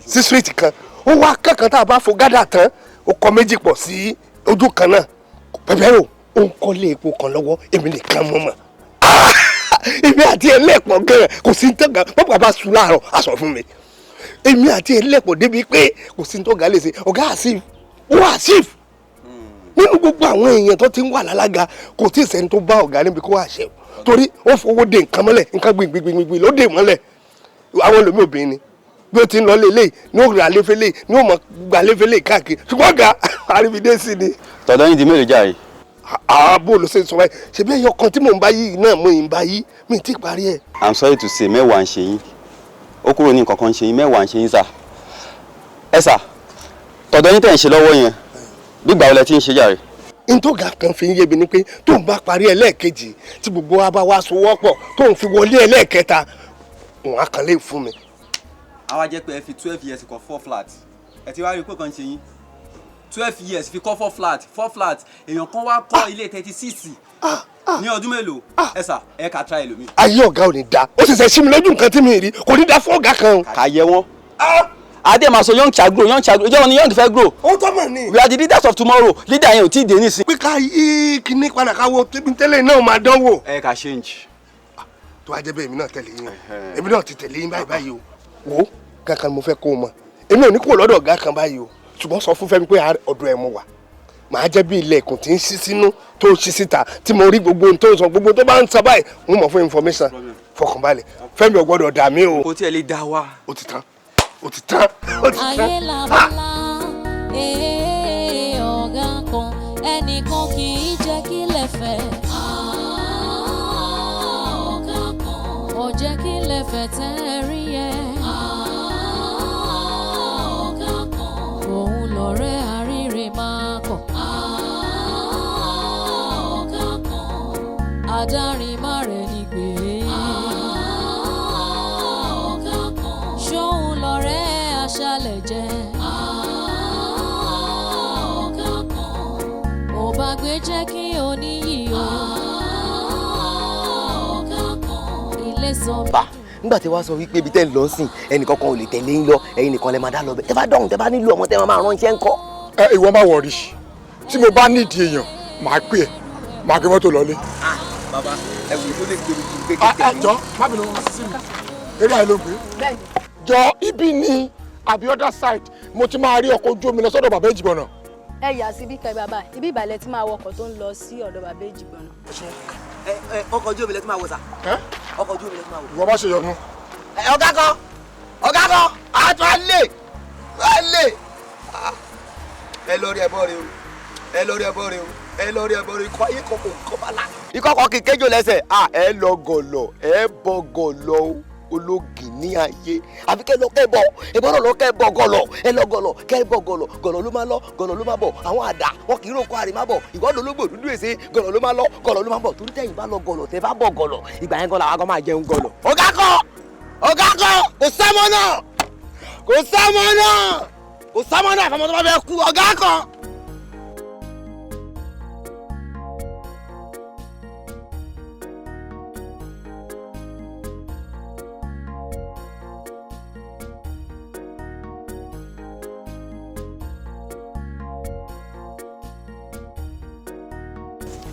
sí street kan. Ó wá kankan tá a bá fo gádà tán, ó kọ́ méjì pọ̀ sí ojú kan náà. Pẹ̀pẹ́rò ó ń kọ́lé epo kan lọ́wọ́. Èmi nìkan mọ̀ mọ̀, èmi àti ẹlẹ́pọ̀ gan. Kò sí ní tọ́ga bọ́pọ̀ bá sùn láàárọ̀ aṣọ fún mi. Èmi àti ẹlẹ́pọ̀ débi pé kò sí ní tọ́ga lè ṣe. Ọ̀gá àṣìf, ó àṣìf nínú gbogbo àwọn èèyàn tó ti ń wà lálága, kò tí ì sẹ́ni tó bá ọ̀gá níbi kó àṣẹ, torí ó fowó de nǹkan mọ́lẹ̀, nǹkan gbìngbìngbìngbìn ló dè mọ́lẹ̀. Àwọn ẹlòmíì obìnrin ni bí ó ti ń lọ lélẹ̀ ní ó rà léfélé ní ó mọ̀ gbà léfélé káàkiri, ṣùgbọ́n ọ̀gá àríbidé sí ni. Tọ̀dọ̀ yín di mélòó jàre? Ààbò ló ṣe ń sọ báyìí? Ṣebí ẹyọ kan tí mò ń bá yí náà, mo ń bá yí, mi ti parí ẹ. I'm sorry to say, mẹ́wàá ń ṣe yín. Ó kúrò ní nǹkan kan ń ṣe yín, mẹ́wàá ń ṣe yín sà. Ẹ sà, tọ̀dọ̀ yín tẹ̀ ń ṣe lọ́wọ́ yẹn, gbígbà wọlé tí ń ṣe jàre? Ntọ́gà kan fi ń yé mi ni pé tó ń bá parí ẹlẹ́ẹ̀kejì, tí gbogbo wa bá wá sowọ́pọ̀, tó ń fi wọlé ẹlẹ́ẹ̀kẹta, òun á kàn lè fún mi. Àwa jẹ́ pé ẹ fi 12 years kọ́ four flat, ẹ ti wá rí i pé kan ṣe yín. 12 years fi kọ́ four flat, four flat. Èèyàn kan wá kọ́ ilé 36 ní ọdún mélòó? Ẹ sà, ẹ kà try ẹlòmíì. Ayé ọ̀gá ò ní da. Ó sì ṣe sí mi lójú nǹkan tí mi rí, kò ní da fún ọ̀gá kan o. Kà yẹ wọn. Adé máa sọ young shall grow, young shall grow. Ìjọba ni young fẹ́ grow. Ó tọ́ mọ̀ ni. We are the leaders of tomorrow. Leader yẹn ò tí ì dé nísìn. Pé ká yí kíní padà, ká wo tẹ́lẹ̀ náà máa dánwò. Ẹ kà change. Tó wá jẹ́ bẹ́ẹ̀, èmi náà tẹ̀lé yín o. Èmi náà ti tẹ̀lé yín báyìí báyìí o. Wo kankan mo fẹ́ kó o mọ̀, èmi ò ní kúrò lọ́dọ̀ ọ̀gá kan báyìí o, ṣùgbọ́n sọ fún Fẹ́mi pé ọ̀dọ̀ ẹ̀ mo wà. Màá jẹ́ bí ilẹ̀kùn tí ń ṣí sínú tó ń ṣí síta, tí mo rí gbogbo ohun tó ń sọ, gbogbo tó bá ń sọ báyìí, mo mọ̀ fún information. Fọkànbalẹ̀, Fẹ́mi ò gbọ́dọ̀ dà mí o. Kò tiẹ̀ lè dá wa. Ó ti tán, ó ti tán, ó ti tán. Ayé làbọ́lá ee, ọ̀gá kan ẹnìkan kì í jẹ́ kí lè fẹ́. Ọ̀gá kan ò jẹ́ kí lè fẹ́ tẹ́ ẹ rí ẹ. Ọ̀gá kan òun lọ̀rẹ́ àríre máa kọ̀. Ọ̀gá kan adarí má rẹ̀ ní gbé. Ọ̀gá kan ṣóun lọ̀rẹ́ aṣálẹ̀ jẹ́. Ọ̀gá kan ò bá gbé jẹ́ kí oníyì o. Ọ̀gá kan ilé sọ. Bá nígbà tí wàá sọ wípé ibi tẹ́ ń lọ sìn, ẹnìkankan ò lè tẹ̀lé yín lọ, ẹ̀yin nìkan lẹ máa dá lọ bẹ̀. Tẹ́ bá dọ̀hún, tẹ́ bá nílò ọmọ tẹ́ máa ránṣẹ́ ńkọ́? Ẹ ìwọ má worry. Tí mo bá nídìí èèyàn, màá pè é, màá gbé mọ́tò lọlé. Bàbá, ẹ wò ó lè gbé mi kí n gbé kẹ̀kẹ́ mi. Jọ, má bínú sí mi. Eré àyè ló ń gbé. Jọ, ibi ni àbí other side mo ti máa rí ọkọ̀ ojú omi lọ sọ́dọ̀ bàbá Èjìgbọ̀nà. Ẹ yà sí bí kẹ bàbá, ibi ìbàlẹ̀ tí máa wọkọ̀ tó ń lọ sí ọ̀dọ̀ bàbá Èjìgbọ̀nà. Ẹ ọkọ̀ ojú omi lẹ ti máa wọ sà. Ọkọ̀ ojú omi lẹ ti máa wọ. Ìwọ bá ṣe yọnu. Ọ̀gá kan, ọ̀gá kan, àtún àlè àlè. Ẹ lórí ẹbọ rẹ o, ẹ lórí ẹbọ rẹ o, ẹ lórí ẹbọ rẹ, ikọ̀ ayé kan kò kọ́ bá la. Ikọ̀ kan kì í kéjò lẹ́sẹ̀, ẹ lọ gọ̀lọ̀, ẹ bọ gọ̀lọ̀ o, ológì ní ayé. Àfi kẹ́ lọ kẹ́ bọ̀, ẹ bọ́ lọ kẹ́ bọ̀ gọ̀lọ̀, ẹ lọ gọ̀lọ̀, kẹ́ bọ̀ gọ̀lọ̀, gọ̀lọ̀ ló máa lọ, gọ̀lọ̀ ló máa bọ̀, àwọn àdá wọn kì í ròkọ àrè má bọ̀, ìwọ́dọ̀ ológbò dúdú èsè, gọ̀lọ̀ ló máa lọ, gọ̀lọ̀ ló máa bọ̀, torí tẹ̀yìn bá lọ gọ̀lọ̀, tẹ̀ bá bọ̀ gọ̀lọ̀, ìgbà yẹn gọ̀lọ̀ àwọn kan máa jẹun gọ̀lọ̀. Ọ̀gá kan, ọ̀gá kan, kò sẹ́mọ́ náà, kò sẹ́mọ́ náà, kò sẹ́mọ́ náà, àfọmọ́ tó bá fẹ́ kú, ọ̀gá kan.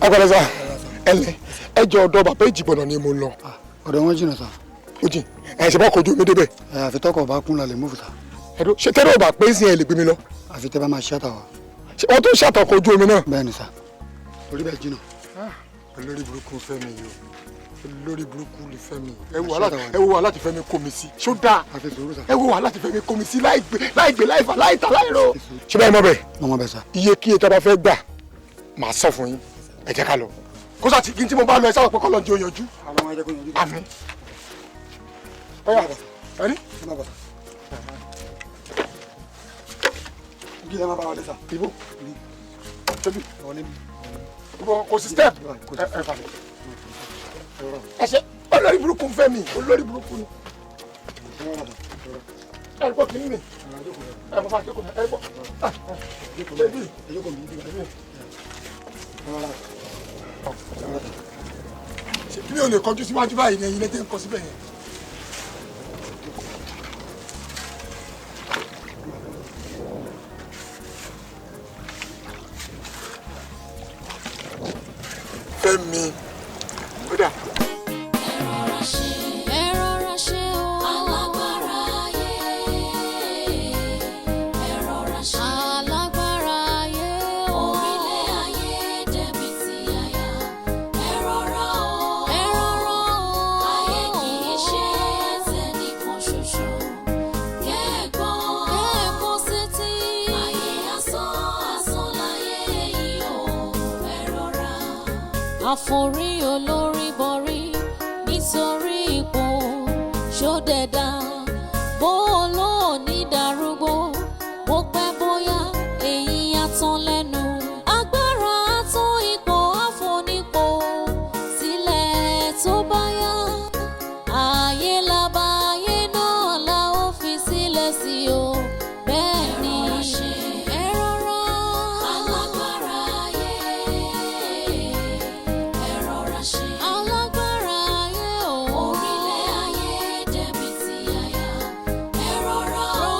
Agbada sa, ẹlẹ, ẹ jọ ọ̀dọ̀ bàbá Èjìgbọ̀nà ni mo lọ. Ọ̀dọ̀ wọn jìnnà sa. Ó jìn, ẹ ṣe bá kojú omi débẹ̀. Ẹ àfi tọkọ̀ bá kún lálẹ́ mọ́fù sa. Ẹ̀dọ́ ṣe tẹ́lẹ̀ ọba pé sí ẹ lè gbé mi lọ. Àfi tẹ́ bá máa ṣáta wa. Ṣé wọ́n tó ń ṣàtọkọ̀ ojú omi náà? Bẹ́ẹ̀ ni sa, torí bẹ́ẹ̀ jìnnà. Olórí burúkú fẹ́ mi yìí o, olórí burúkú lè fẹ́ mi. Ẹ wo wàhálà tí fẹ́ mi kó mi sí, ṣó dáa? Ẹ wo wàhálà tí fẹ́ mi kó mi sí láì gbé láì fà láì tà láì ro. Ṣé báyìí mọ̀ bẹ́ẹ̀? Mo mọ̀ bẹ́ẹ̀ sa. Iye kíye tó bá fẹ́ gbà, màá sọ fún yín. Ẹ jẹ́ ká lọ. Kó sá ti kí n tí mo bá lọ ẹ sábà pé kọ́ lọ jẹ́ òyànjú. Àmín. Ọ̀yà, ẹni. Ibo. Tóbi. Ibo kò sí step. Ẹ fà mí. Ẹ ṣe olórí burúkú fẹ́ mi, olórí burúkú ni. Ẹ gbọ́ kìíní mi. Ẹ bọ́ fà jókòó mi, ẹ gbọ́. Bébí. Mi ò lè kọjú síwájú báyìí ní ẹ̀yin lẹ́tẹ̀ ń kọ síbẹ̀ yẹn. Fẹ́mi, ó dà. Ẹ rọra ṣe o, alágbára ayé. Ẹ rọra ṣe, alágbára ayé o. Orílẹ̀ ayé dẹ̀bi ti àyà. Ẹ rọra o, ẹ rọra o. Ayé kì í ṣe tẹnìkan ṣoṣo. Kẹ́ẹ̀gbọ́n, kẹ́ẹ̀kọ́ sétí. Ayé asán, asán láyé yìí o. Ẹ rọra. Àforí olórí borí nítorí ipò ṣódẹ̀dá bó olóòní darúgbó bó pẹ́ bóyá èyí á tán lẹ́nu. Agbára á tán ipò àfonípò sílẹ̀ tó bá yá. Ayé la bá ayé náà la ó fi sílẹ̀ sí o. Bẹ́ẹ̀ ni ẹ rọra. Alágbára ayé, ẹ rọra ṣe. Alágbára ayé o. Orílẹ̀ ayé dẹ̀bi ti àyà. Ẹ rọra o.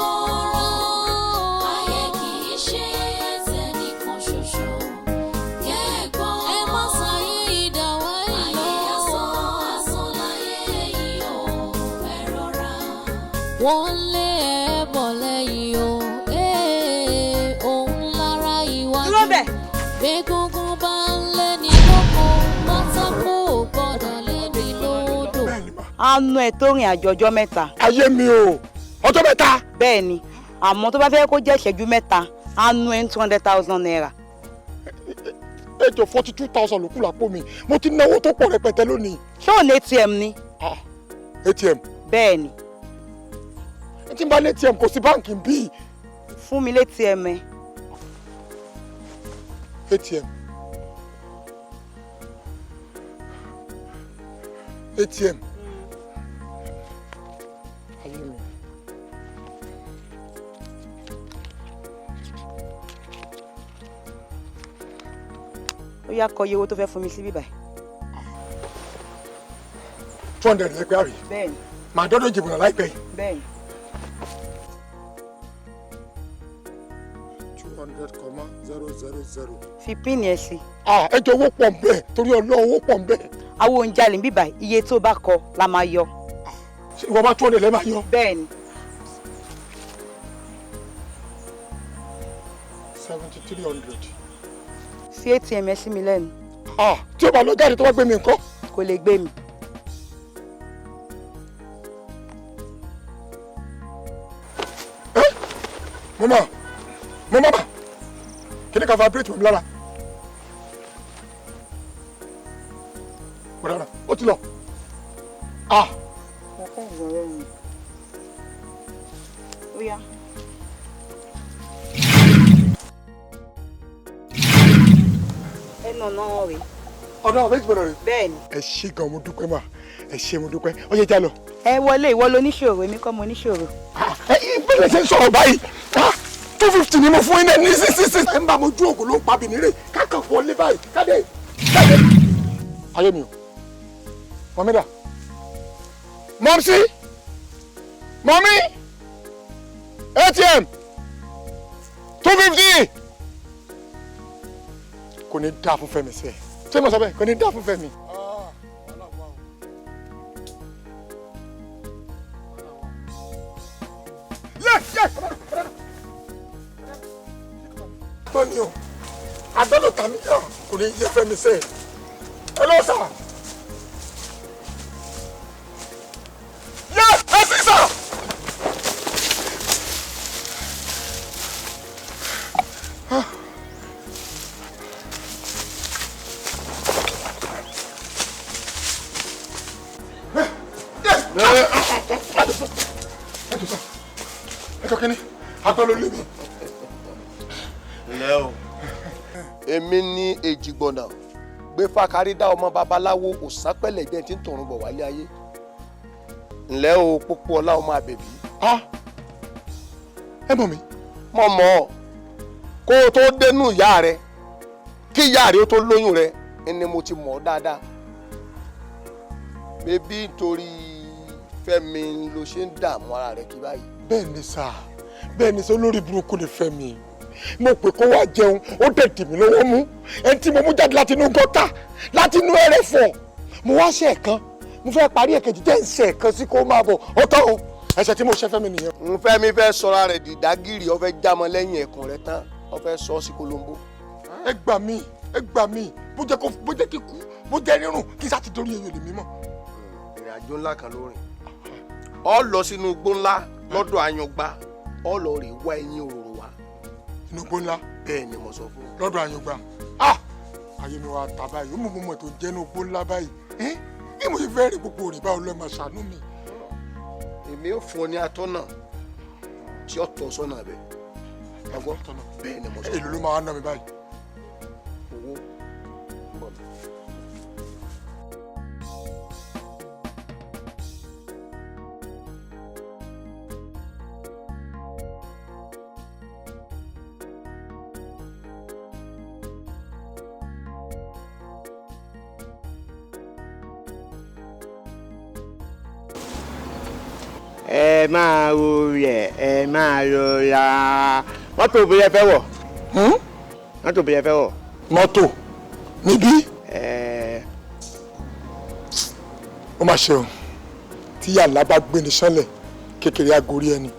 Ayé kì í ṣe tẹnìkan ṣoṣo. Kẹ́ẹ̀gbọ́n, ẹ má ṣàyè ìdáwọ́ ìlọ. Ayé asán, asán láyé yìí o. Ẹ rọra. Wọ́n lé ẹ bọ̀ lẹ́yìn o. Òun lára ìwájú. Dúró bẹ̀. Gbégúngún bá ń lé ní lóko, pátákó ò gbọ́dọ̀ lé ní lódò. Á ná ẹ tó rìn àjò ọjọ́ mẹ́ta. Ayé mi o, ọjọ́ mẹ́ta. Bẹ́ẹ̀ ni, àmọ́ tó bá fẹ́ kó jẹ́ ìṣẹ́jú mẹ́ta, á ná ẹ ní 200,000 naira. Ẹ jọ 42,000 ló kù lápò mi, mo ti náwó tó pọ̀ rẹpẹtẹ lónìí. Ṣé ò ní ATM ni? ATM. Bẹ́ẹ̀ ni. Ẹ ti ń bá ní ATM kò sí báǹkì bí. Fún mi l'ATM ẹ. ATM. ATM. Ayé mi. Ó yá kọ iye owó tó fẹ́ fún mi sí bíbáyìí. 200 lẹ́pẹ́ àrí. Bẹ́ẹ̀ni. Màá dọ́dọ̀ Ìjìbọ̀nà láìpẹ́ yìí. Bẹ́ẹ̀ni. 200,000. Fi píìnì ẹ sí. Ẹ jọ, owó pọ̀ nbẹ̀, torí Ọlọ́run, owó pọ̀ nbẹ̀. Àwọn òǹjalè ń bíbà, iye tó bá kọ la máa yọ. Ṣé ìwọ bá 200 lẹ́ máa yọ? Bẹ́ẹ̀ni. 7,300. Fi ATM ẹ sí mi lẹ́nu. Tí o bá lọ jáde tó bá gbé mi nǹkan. Kò lè gbé mi. Mo mọ̀, mo mọ̀ mà kí ni ká vibrate mọ̀ mi lára. Mo dára, ó ti lọ. Mo fẹ́ ìrọ̀rẹ́ mi. Ó yá. Ẹnu ọ̀nà rẹ̀. Ọ̀nà ọ̀bẹ ti bọ̀dọ̀ rẹ̀. Bẹ́ẹ̀ni. Ẹ ṣé gan, mo dúpẹ́ mà, ẹ ṣé, mo dúpẹ́. Ó yẹ já lọ. Ẹ wọlé, ìwọ lo níṣòro, èmi kọ́ mo níṣòro. Ẹ ìbílẹ̀ ṣe ń sọ̀rọ̀ báyìí. 250 ni mo fún yín ní 666. Ẹ ń bá mojú ògùn ló ń pa bìnírè kákan wọlé báyìí káde káde. Ayé mi o, mọ̀mí dà, mọ̀mísí, mọ̀mí, ATM 250. Kò ní dáa fún Fẹ́mi sẹ́ẹ̀. Ṣé mo sọ bẹ́ẹ̀? Kò ní dáa fún Fẹ́mi. Tó ní o, adọ́lọ̀ tàmí náà kò ní yé Fẹ́mi sẹ́ẹ̀. Ẹ lọ sà. Yẹ ẹ sì sà. Ẹ jọ kínní, agbọ́lọ́ lé mi. Ǹlẹ́ o, èmi ní Èjìgbọ̀nà gbé fákárí dá ọmọ babaláwo òsánpẹ̀lẹ̀ jẹ́ tí ń tọ̀run bọ̀ wálé ayé. Ǹlẹ́ o, pópó ọlá ọmọ àbẹ̀bí. Ẹ mọ̀ mi. Mọ̀ mọ̀ ọ́, kó o tó dénú ìyá rẹ, kí ìyá rẹ ó tó lóyún rẹ ni mo ti mọ̀ ọ́ dáadáa. Bébí nítorí Fẹ́mi ló ṣe ń dààmú ara rẹ kí báyìí. Bẹ́ẹ̀ ni sà, bẹ́ẹ̀ ni sà, olórí burúkú ni Fẹ́mi. Mo pè kó wá jẹun, ó dẹ̀ dì mí lọ́wọ́ mú. Ẹni tí mo mú jáde láti inú gọ́tà, láti inú ẹrẹ̀fọ̀, mo wá ṣe ẹ̀kan, mo fẹ́ parí ẹ̀kejì, jẹ́ ń ṣe ẹ̀kan sí kó máa bọ̀. Ó tọ́ o, ẹ̀ṣẹ̀ tí mo ṣe Fẹ́mi nìyẹn. N Fẹ́mi fẹ́ sọra rẹ̀ dìdágìrì, ó fẹ́ jámọ́ lẹ́yìn ẹ̀kùn rẹ̀ tán, ó fẹ́ sọ ọ́ sí kolombo. Ẹ gbà mí, ẹ gbà mí, bó jẹ́ kíkú, bó jẹ́ rírùn, kí sá ti dorí eyín lè mímọ́. Ìrìn àjò ńlá kan ló rìn. Ọ lọ sínú igbó ńlá lọ́dọ̀ Àyàngbá, ọ lọ rè wá eyín òróró wá. Inú igbó ńlá? Bẹ́ẹ̀ ni mo sọ fún ọ. Lọ́dọ̀ Àyàngbá. Ayé mi wá ta báyìí, ó mú mọ̀ tó jẹ́ inú igbó ńlá báyìí. Bí mo ṣe fẹ́ rí gbogbo rìn báwo lọ́ọ́ máa ṣàánú mi. Èmi ò fún ọ ní atọ́nà tí ó tọ́ sọ́nà bẹ́ẹ̀. Ọgbọ́n, bẹ́ẹ̀ ni mo sọ. Èló ló máa ń ná mi báyìí? Owó ń bọ̀ mi. Ẹ máa ro rẹ̀, ẹ máa rọra. Mọ́tò òbí ẹ fẹ́ wọ̀? Mọ́tò òbí ẹ fẹ́ wọ̀? Mọ́tò níbí? Ó mà ṣe o, tí yàrá bá gbé ní sánlẹ̀ kékeré agorí ẹni.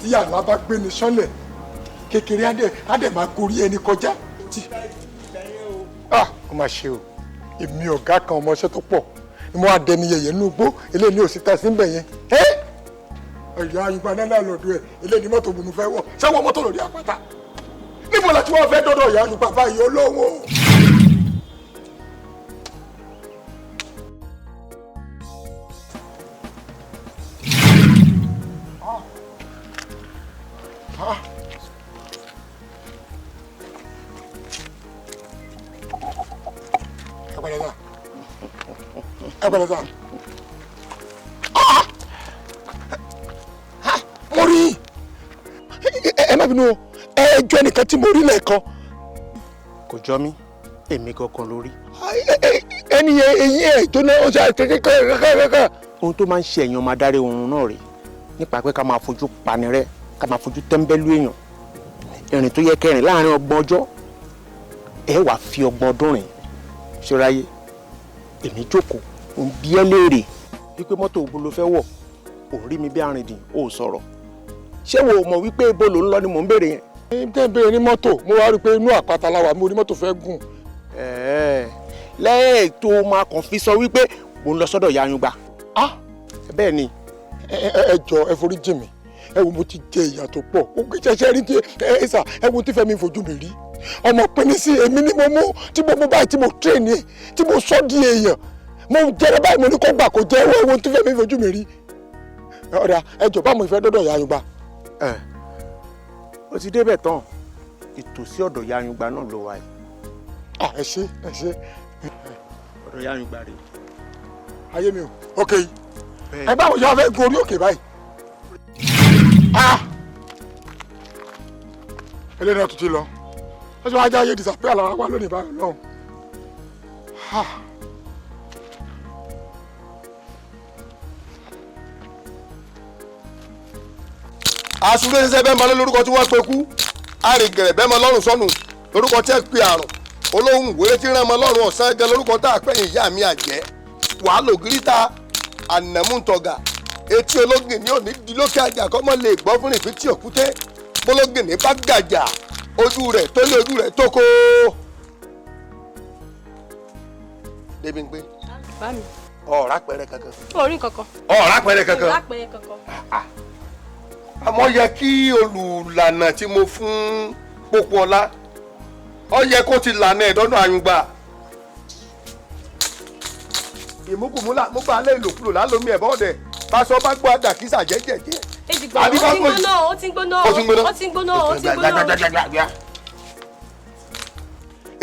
Tí yàrá bá gbé ní sánlẹ̀ kékeré á dẹ̀ máa gorí ẹni kọjá. Ó mà ṣe o, èmi ọ̀gá kan ọmọọṣẹ́ tó pọ̀ ni mo wá dẹni yẹ̀yẹ́ nínú igbó, eléyìí ní òsì ta sí ń bẹ̀ yẹn. Ẹ̀yà Àyùngbá náà lọ́dọ̀ ẹ̀, eléyìí ní mọ́tò mo fẹ́ wọ̀, ṣé wọ́n mọ́tò lórí àpáta? Níbo la tí wọ́n fẹ́ dọ́dọ̀ ìyá Àyùngbá báyìí olówó? Ẹ pẹ̀lẹ́ sà. Mo rí ẹ, má bínú o, ẹ jọ ẹnìkan tí mo rí lẹ́ẹ̀kan. Kò jọ mí, èmi gangan lórí. Ẹni yẹn eyín ẹ̀ jóná, ó ṣe kékeré. Ohun tó máa ń ṣe ẹ̀yàn ọmọ adarí oorun náà rèé. Nípa pé ká máa fojú pani rẹ́, ká máa fojú tẹ́ńbẹ́lú èèyàn. Ìrìn tó yẹ kẹrin láàrin 30 ọjọ́, ẹ wàá fi 30 ọdún rìn. Ṣọ́ráyé, èmi jókòó, ń bi ẹ́ léèrè wípé mọ́tò òbo ló fẹ́ wọ̀, ò rí mi bí arìndìn, ò sọ̀rọ̀. Ṣé wo mọ̀ wípé ibo ló ń lọ ni mò ń béèrè yẹn? Tẹ́ ń béèrè ní mọ́tò, mo wá rí i pé inú àpáta la wà, mo ní mọ́tò fẹ́ gùn. Lẹ́yìn tó máa kàn fi sọ wípé mò ń lọ sọ́dọ̀ ìyá Ayùngbà. Bẹ́ẹ̀ ni. Ẹ jọ, ẹ forí jì mí. Ẹ wo, mo ti jẹ ìyà tó pọ̀. Ó kì í ṣẹṣẹ rí ti ẹ sà, ẹ wo tí Fẹ́mi fojú mi rí. Ọmọ pinni sí èmi ni mo mú, tí mo mú báyìí, tí mo tírèèni ẹ, tí mo sọ di èèyàn. Mo jẹrẹ báyìí, mo ní kó gbà kó jẹ. Ẹ wo tí Fẹ́mi fojú mi rí. Ọ̀dà, ẹ jọ, báwo mo fẹ́ dọ́dọ̀ ìyá Ayùngbà? Ó ti débẹ̀ tán, ìtòsí ọ̀dọ̀ ìyá Ayùngbà náà ló wà yìí. Ẹ ṣé, ẹ ṣé. Ọ̀dọ̀ ìyá Ayùngbà rèé. Ayé mi o, ok. Ẹ báwo ṣe wá fẹ́ gun orí òkè báyìí? Eléyìí náà tún ti lọ. Ó ṣe wá jẹ́ ayé disappear lára wa lónìí báyìí lọ́hùn. Àsúré ṣiṣẹ́ bẹ́ẹ̀ mọ lórúkọ tí wọ́n pe kú, àrìngẹ̀rẹ̀ bẹ́ẹ̀ mọ lọ́rùn sọnù lórúkọ tí ẹ pe àrùn, olóhùn wéré tí rán mọ lọ́rùn ọ̀sán gan lórúkọ tá a pẹ́yìn ìyá mi àjẹ́, wàá lò gíríta ànàmúntọ̀gà, etí ológin ní òní di lókè àjà kọ́ mọ́ lè gbọ́ fún ìpín tí òkúté, bólógin ní bá gàjà ojú rẹ̀ tó lé ojú rẹ̀ tó kó. Débi ń pé ọ̀rá pẹ̀rẹ̀ kankan. Orí kankan. Ọ̀rá pẹ̀rẹ̀ kankan. Ọ̀rá pẹ̀rẹ̀ kankan. Àmọ́ yẹ kí olùlànà tí mo fún Pópóọlá, ó yẹ kó ti lànà ẹ̀dọ́dún Àyùngbà. Ìmúkùmúlà mo gbà lé ìlòkulò lálómi ẹ̀bọ́ ọ̀dẹ̀ báṣọ bá gbọ́ àdàkísà jẹ́jẹ̀jẹ́. Èjìgbà ó ti ń gbóná, ó ti ń gbóná, ó ti ń gbóná, ó ti ń gbóná.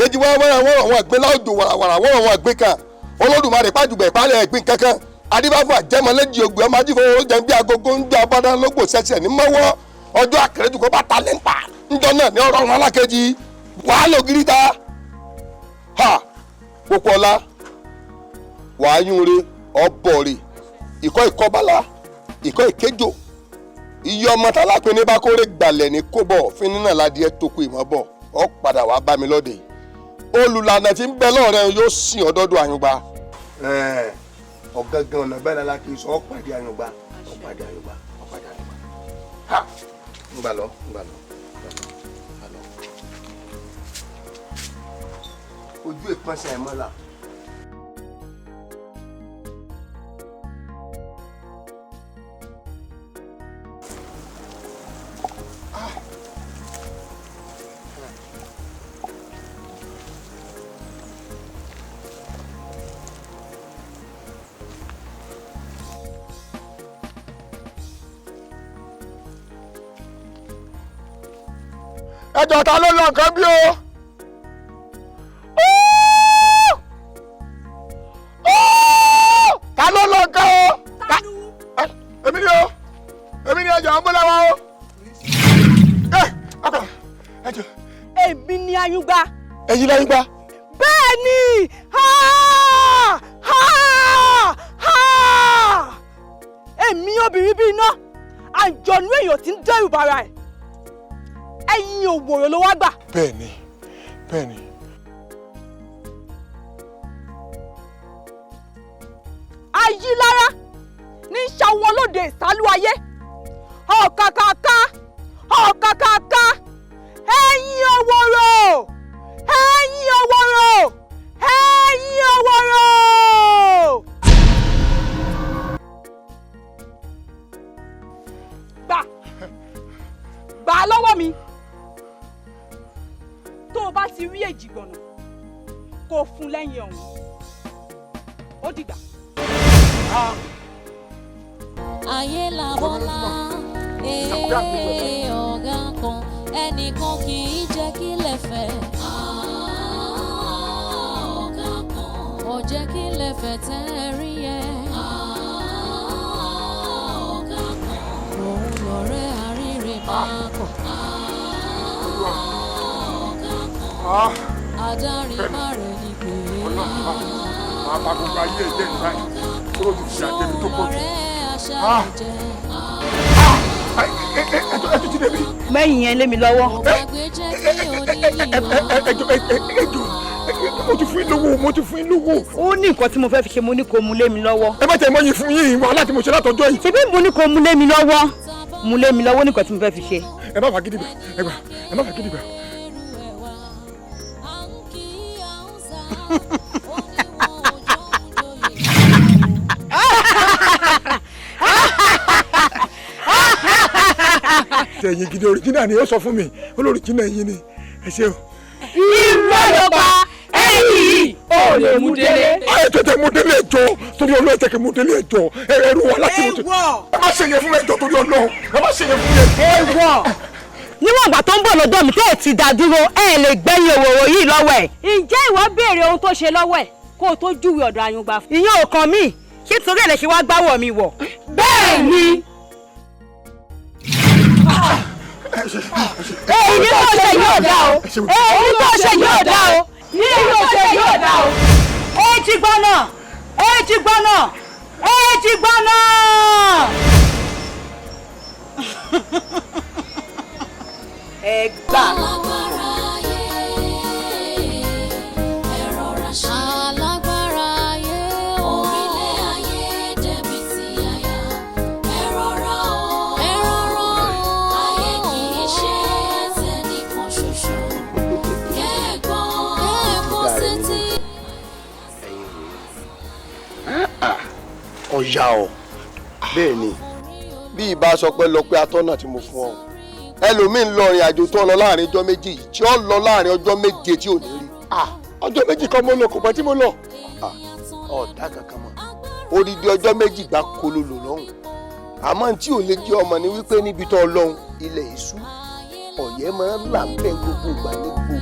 Èjì wọ́n wọ́n wọ́n àwọn àgbẹ̀ láòjò wàràwàrà wọ́n àwọn àgbẹ̀ kan Olódùmarè pàjùbẹ̀ ìpalẹ̀ ẹ̀gbìn kankan adébáfún àjẹmọ́lẹ́jì ògbé ọmọ ajífowó oúnjẹ bí agogo ń gbé abọ́dá lógbò ṣẹṣẹ ní mọ́wọ́ ọjọ́ àkẹrẹ́jù kó bá ta lẹ́ńpà ńjọ náà ní ọ̀rọ̀ ọ̀run alákejì wàá lò gírí ta ha Pópóọlá wàá yún re ọbọ̀ re ìkọ́ ìkọ́bálá ìkọ́ ìkéjò iye ọmọ tálápẹ́ ní bákórè gbalẹ̀ ní kóbọ̀ fínní náà ládìẹ tó kú ìmọ̀ bọ̀ ọ padà wàá bá mi lọ́dẹ̀ olùlànà tí ń bẹ lọ́rẹ́ yóò sìn ọdọ́dọ̀ Àyùngbà. Ọ̀gángan ọ̀nà bẹ́ẹ̀ lálá kì í sọ ọ̀pàdé Àyùngbà ọ̀pàdé Àyùngbà ọ̀pàdé Àyùngbà ha ń gbà lọ ń gbà lọ ń gbà lọ. Ojú ìpọ́nsẹ̀ ẹ̀ mọ́lá. Ẹjọ́ ta ló lọ nǹkan bí o? Ta ló lọ nǹkan o? Èmi ni o, èmi ni ẹjọ́ ń bọ́lá wa o. Ẹjọ́. Èmi ni Àyùngbà. Ẹ̀yin l'Àyùngbà. Bẹ́ẹ̀ ni, ha ha ha! Èmi obìnrin bíi iná, àjọ̀nú èèyàn tí ń dẹ́rù bara ẹ̀. Ẹ̀yin òwòrò ló wá gbà. Bẹ́ẹ̀ni, bẹ́ẹ̀ni. Ayílára ní ṣàwọn lóde ìsálú ayé. Ọ̀kàkàkà, ọ̀kàkàkà, ẹ̀yin òwòrò, ẹ̀yin òwòrò, ẹ̀yin òwòrò. Gbà, gbà á lọ́wọ́ mi. Tó o bá ti rí Èjìgbọ̀nà kó o fún lẹ́yìn ọ̀hún ó dìgbà. Ayé la bọ́lá ọ̀gá kan ẹnìkan kì í jẹ́ kí lè fẹ́. Ọ̀gá kan ò jẹ́ kí lè fẹ́ tẹ́ ẹ rí ẹ. Ọ̀gá kan òun lọ̀rẹ́ àríre máa kọ̀. Adarí má rẹ̀ ní pé. Máa bá gbogbo ayé ẹ̀jẹ̀ ní báyìí kúrò ti fi àjẹmí tó pọ̀ jù. Ọ̀rẹ́ àṣà jẹ́. Ẹ tún ti débi. Mẹ́yìn yẹn lé mi lọ́wọ́. Ẹjọ, mo ti fún yín lówó, mo ti fún yín lówó. Ó ní nǹkan tí mo fẹ́ fi ṣe, mo ní kó mu lé mi lọ́wọ́. Ẹ má tẹ̀ mọ́ yín fún yín wàhálà tí mo ṣe látọjọ́ yìí. Ṣebí mo ní kó mu lé mi lọ́wọ́, mu lé mi lọ́wọ́, ní nǹkan tí mo fẹ́ fi ṣe. Ẹ má fagídí gbà, ẹ gbà, ẹ má fagídí gbà. Tẹ̀yìn gidi original ni ó sọ fún mi, olóríjìnà yín ni, ẹ ṣé o. Irọ́ ló pa, ẹ̀yìn yìí ò lè mú délé. Ẹ tètè mú délé ẹjọ́ torí Ọlọ́run, ẹ tètè mú délé ẹjọ́, ẹrú wa láti mú. Ẹ má ṣe yẹn fún mi ẹjọ́ torí Ọlọ́run, ẹ má ṣe yẹn fún mi. Ewọ, níwọ̀n ìgbà tó ń bọ̀ lọ́dọ̀ mi tẹ́ ẹ̀ ti dá dúró, ẹ lè gbẹ́yìn òwòwò yìí lọ́wọ́ ẹ̀. Ǹjẹ́ ìwọ béèrè ohun tó ṣe lọ́wọ́ ẹ̀ kó o tó júwe ọ̀dọ̀ Àyùngbà fún? Ìyẹn ò kàn mí, ṣé torí ẹ̀ lè ṣe wá gbáwọ̀ mi wọ̀? Bẹ́ẹ̀ ni. Èyí tó ṣe yóò dá o, èyí tó ṣe yóò dá o, èyí tó ṣe yóò dá o. Èjì gbọ́nà, èjì gbọ́nà, èjì gbọ́nà. Ẹ gbà. Alágbára ayé, orílẹ̀ ayé dẹ̀bi ti àyà. Ẹ rọra o, ẹ rọra o, ayé kì í ṣe tẹnìkan ṣoṣo. Kẹ́ẹ̀gbọ́n, kẹ́ẹ̀gbọ́n sétí. Ọ̀yà ọ̀ bẹ́ẹ̀ ni bí ìbá sọ pé lọ pé atọ́nà tí mo fún ọ, ẹlòmíín lọ ìrìn àjò tó lọ láàrin ọjọ́ 2 yìí tí ó lọ láàrin ọjọ́ 7 tí ò ní rí. Ọjọ́ 2 kan mo lọ, kò pẹ́ tí mo lọ. Ọ̀dà kankan mọ̀, odidi ọjọ́ 2 gbáko ló lò lọ́hùn. Àmọ́ tí ò lè jẹ́ ọmọ ni wípé níbi tó lọ́hùn ilẹ̀ ìṣú ọ̀yẹ́ máa ń là ń bẹ́ gbogbo ìgbà ní gbogbo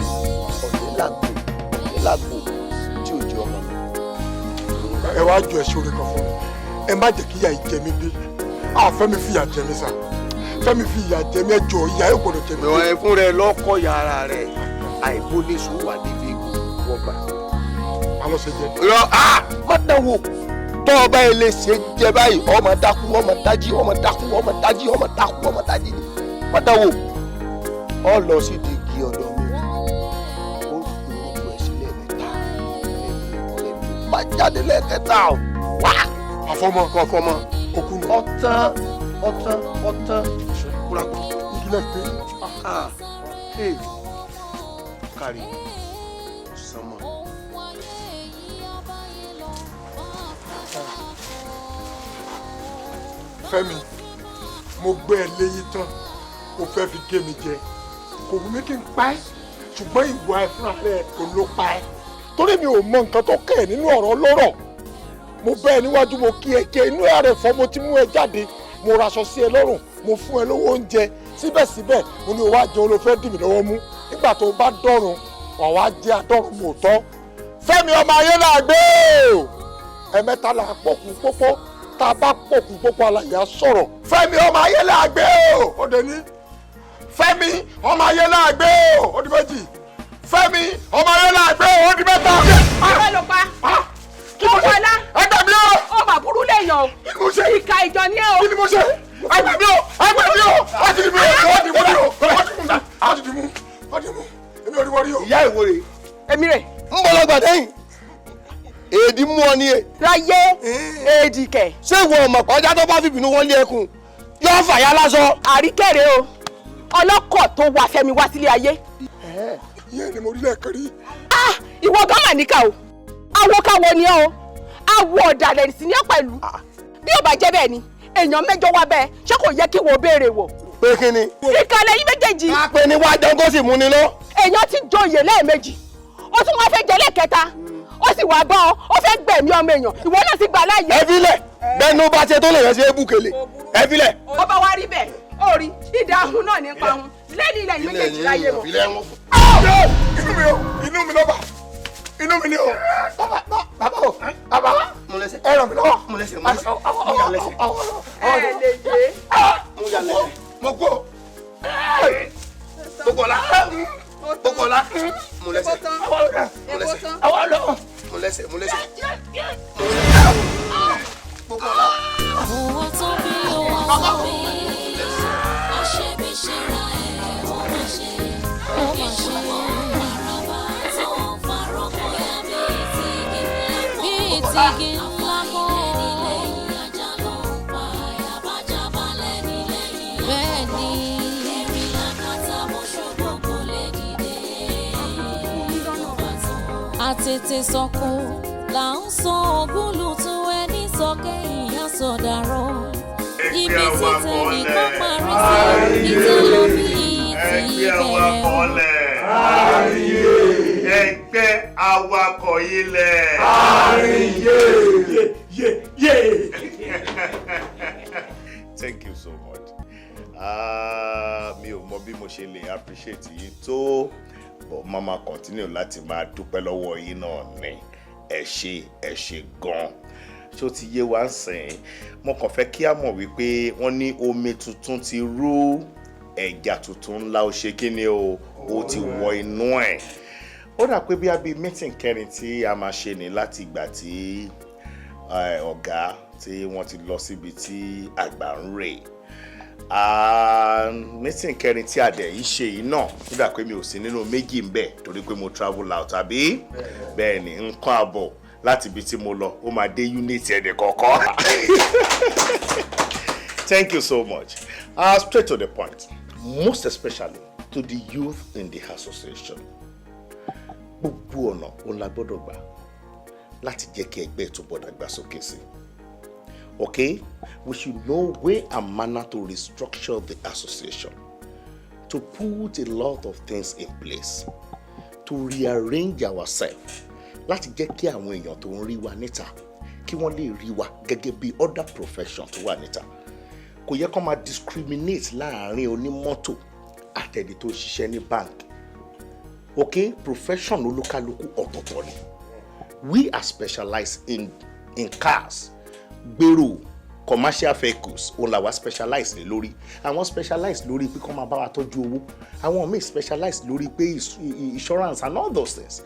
ọ̀yẹ́ làgbò, ọ̀yẹ́ làgbò tí ò jẹ́ ọmọ mi. Ẹ wá jọ, ẹ ṣe oore kan fún mi, ẹ má jẹ́ kí ìyà yìí jẹ mí gbé. Fẹ́mi fi ìyà jẹ mí sá, Fẹ́mi fi ìyà jẹ mí, ẹ jọ̀ọ́, ìyà yóò gbọ́dọ̀ jẹ mí gbé. Ẹ fún rẹ lọ́kọ̀ yàrá rẹ, àìbóníṣu wà níbi ìgò wọ́n gbà. Má lọ ṣe jẹ. Yọ a má dán wò, tọ́ ọba yẹn lè ṣe jẹ báyìí, ọmọ dákú, ọmọ dájí, ọmọ dákú, ọmọ dájí, ọmọ dákú, ọmọ dájí ni, má dán wò. Ọ lọ sí di igi ọ̀dọ̀ mi, ó fi orúkọ ẹ̀ sílẹ̀ mẹ́ta, má jáde lẹ́ẹ̀kẹta o wá. Àfọmọ kọfọmọ òkú nù. Ọtán ọtán ọtán kúrakú. Igi lẹ pé. Kárí sọmọ. Fẹ́mi, mo gbé ẹ léyìí tán, o fẹ́ fi gé mi jẹ, kò wù mí kí n pa ẹ́, ṣùgbọ́n ìwà ẹ fúnra rẹ kò ló pa ẹ́, torí mi ò mọ nǹkan tó kẹ́ ẹ̀ nínú ọ̀rọ̀ lọ́rọ̀. Mo bẹ́ ẹ níwájú, mo kí ẹ kí ẹ inú ẹ rẹ fọ́, mo ti mú ẹ jáde, mo raṣọ sí ẹ lọ́rùn, mo fún ẹ lówó oúnjẹ, síbẹ̀síbẹ̀ mo ní o wá jẹun, ló fẹ́ dì mí lọ́wọ́ mú. Nígbà tó o bá dọ̀run, wà wá jẹ́ adọ́run mò tọ́. Fẹ́mi ọmọ ayé náà gbé o, ẹ̀mẹ́ta là pọ̀kú pópó, tá a bá pọ̀kú pópó alàyè á sọ̀rọ̀. Fẹ́mi ọmọ ayé náà gbé o, ó dé ní. Fẹ́mi ọmọ ayé náà gbé o, ó di 2. Fẹ́mi ọmọ ayé náà gbé o, ó di 3. Irọ́ ló pa. Kí mo ṣe? Ẹgbẹ́ mi o. Ó mà burú léèyàn o. Kí ni mo ṣe? Ìka ìjọ ni ẹ o. Kí ni mo ṣe? Ẹgbẹ́ mi o, ẹgbẹ́ mi o, wọ́n ti di mú, wọ́n ti di mú, wọ́n ti di mú, wọ́n ti di mú, wọ́n ti di mú, èmi ò rí wọ́n rí o. Ìyá ìwòrè. Èmi rè. Ń bọ́ lọ́gbà dẹ́yìn. Èdè mú ọ ní e. Láyé èdì kẹ̀. Ṣé ìwọ ọmọ kọjá tó bá fìbínú wọn lé ẹkùn yóò fàyà lásọ. Àríkèrè o, ọlọ́kọ̀ tó wá Fẹ́mi wá sílé ayé. Ìyẹn ni mo rí lẹ́ẹ̀kan rí. Ah, ìwọ gan mà níkà o, awokáwo ni ọ o, awo ọ̀dàlẹ̀ sì ni ọ pẹ̀lú. Bí ó bá jẹ́ bẹ́ẹ̀ ni, èèyàn mẹ́jọ wá bẹ́ẹ̀, ṣé kò yẹ kí wọ́n béèrè wò? Pé kí ni? Ìkàlẹ̀ yín méjèèjì. Ká pé ní wá jẹun kó sì mú ni lọ. Èèyàn ti joyè lẹ́ẹ̀mejì, ó tún wá fẹ́ jẹ lẹ́ẹ̀kẹta, ó sì wá bọ́ ọ, ó fẹ́ gbẹ̀mí ọmọ èèyàn, ìwọ náà sì gbà láàyè. Ẹ filẹ̀, bẹ́ẹ̀ni bá ṣe tó lè yẹn ṣe é bùkélé, ẹ filẹ̀. Ó bá wá rí bẹ́ẹ̀, ó rí ìdáhùn náà ní parun lẹ́ni ilẹ̀ yín méjèèjì láyé mọ́. Inú mi o, inú mi lọ́ba, inú mi ni o, bàbá bàbá o, bàbá ẹ ràn mí lọ́wọ́. Mo lẹ́sẹ̀, mo lẹ́sẹ̀, mo yà lẹ́sẹ̀. Ẹ lè yé. Mo yà lẹ́sẹ̀. Mo kú o. Gbogbo ọ̀la, gbogbo ọ̀la, mo lẹ́sẹ̀, mo lẹ́sẹ̀, mo lẹ́sẹ̀, mo lẹ́sẹ̀. Gbogbo ọ̀la. Owó tó bí owó tó bí. Tètè sọkò là ń sọ ògúnlùtù ẹni sọ kẹ́yìn àsọdàrọ. Ibi tí tẹnìkan parí sí ìtẹ́lómi ti bẹ̀rẹ̀ o. Ẹgbẹ́ awakọ̀ ilẹ̀. Thank you so much. Mi ò mọ bí mo ṣe lè appreciate yín tó, but mama continue láti máa dúpẹ́ lọ́wọ́ yín náà ni. Ẹ ṣé, ẹ ṣé gan. Ṣó ti yé wa ń sìn? Mo kàn fẹ́ kí a mọ̀ wípé wọ́n ní omi tuntun ti rú, ẹja tuntun ńlá ó ṣe kí ni o, ó ti wọ inú ẹ̀. Ó dà pé bí a bí meeting kẹrin tí a máa ṣe ní láti ìgbà tí ọ̀gá tí wọ́n ti lọ síbi tí àgbà ń rè. Meeting kẹrin tí a dẹ̀ yìí ṣe yìí náà, ó dà pé mi ò sí nínú méjì ń bẹ̀ torí pé mo travel out, àbí? Bẹ́ẹ̀ ni, nǹkan àbọ̀ láti ibi tí mo lọ, ó máa dé unit ẹnì kọ̀ọ̀kan. Thank you so much. Straight to the point, most especially to the youth in the association. Gbogbo ọ̀nà òun la gbọ́dọ̀ gbà láti jẹ́ kí ẹgbẹ́ túbọ̀ dàgbàsókè sí. Okay? We should know way and manner to restructure the association, to put a lot of things in place, to rearrange ourselves láti jẹ́ kí àwọn èèyàn tó ń rí wa níta kí wọ́n lè rí wa gẹ́gẹ́ bí other profession tó wà níta. Kò yẹ kó máa discriminate láàárín onímọ́tò àtẹni tó ń ṣiṣẹ́ ní bank. Okay? Profession olúkálukú ọ̀tọ̀ọ̀tọ̀ ni. We are specialized in cars, gbèrò commercial vehicles òun làwa specialize lé lórí. Àwọn specialize lórí pé kó máa bá wa tọ́jú owó, àwọn míì specialize lórí pé insurance and all those things.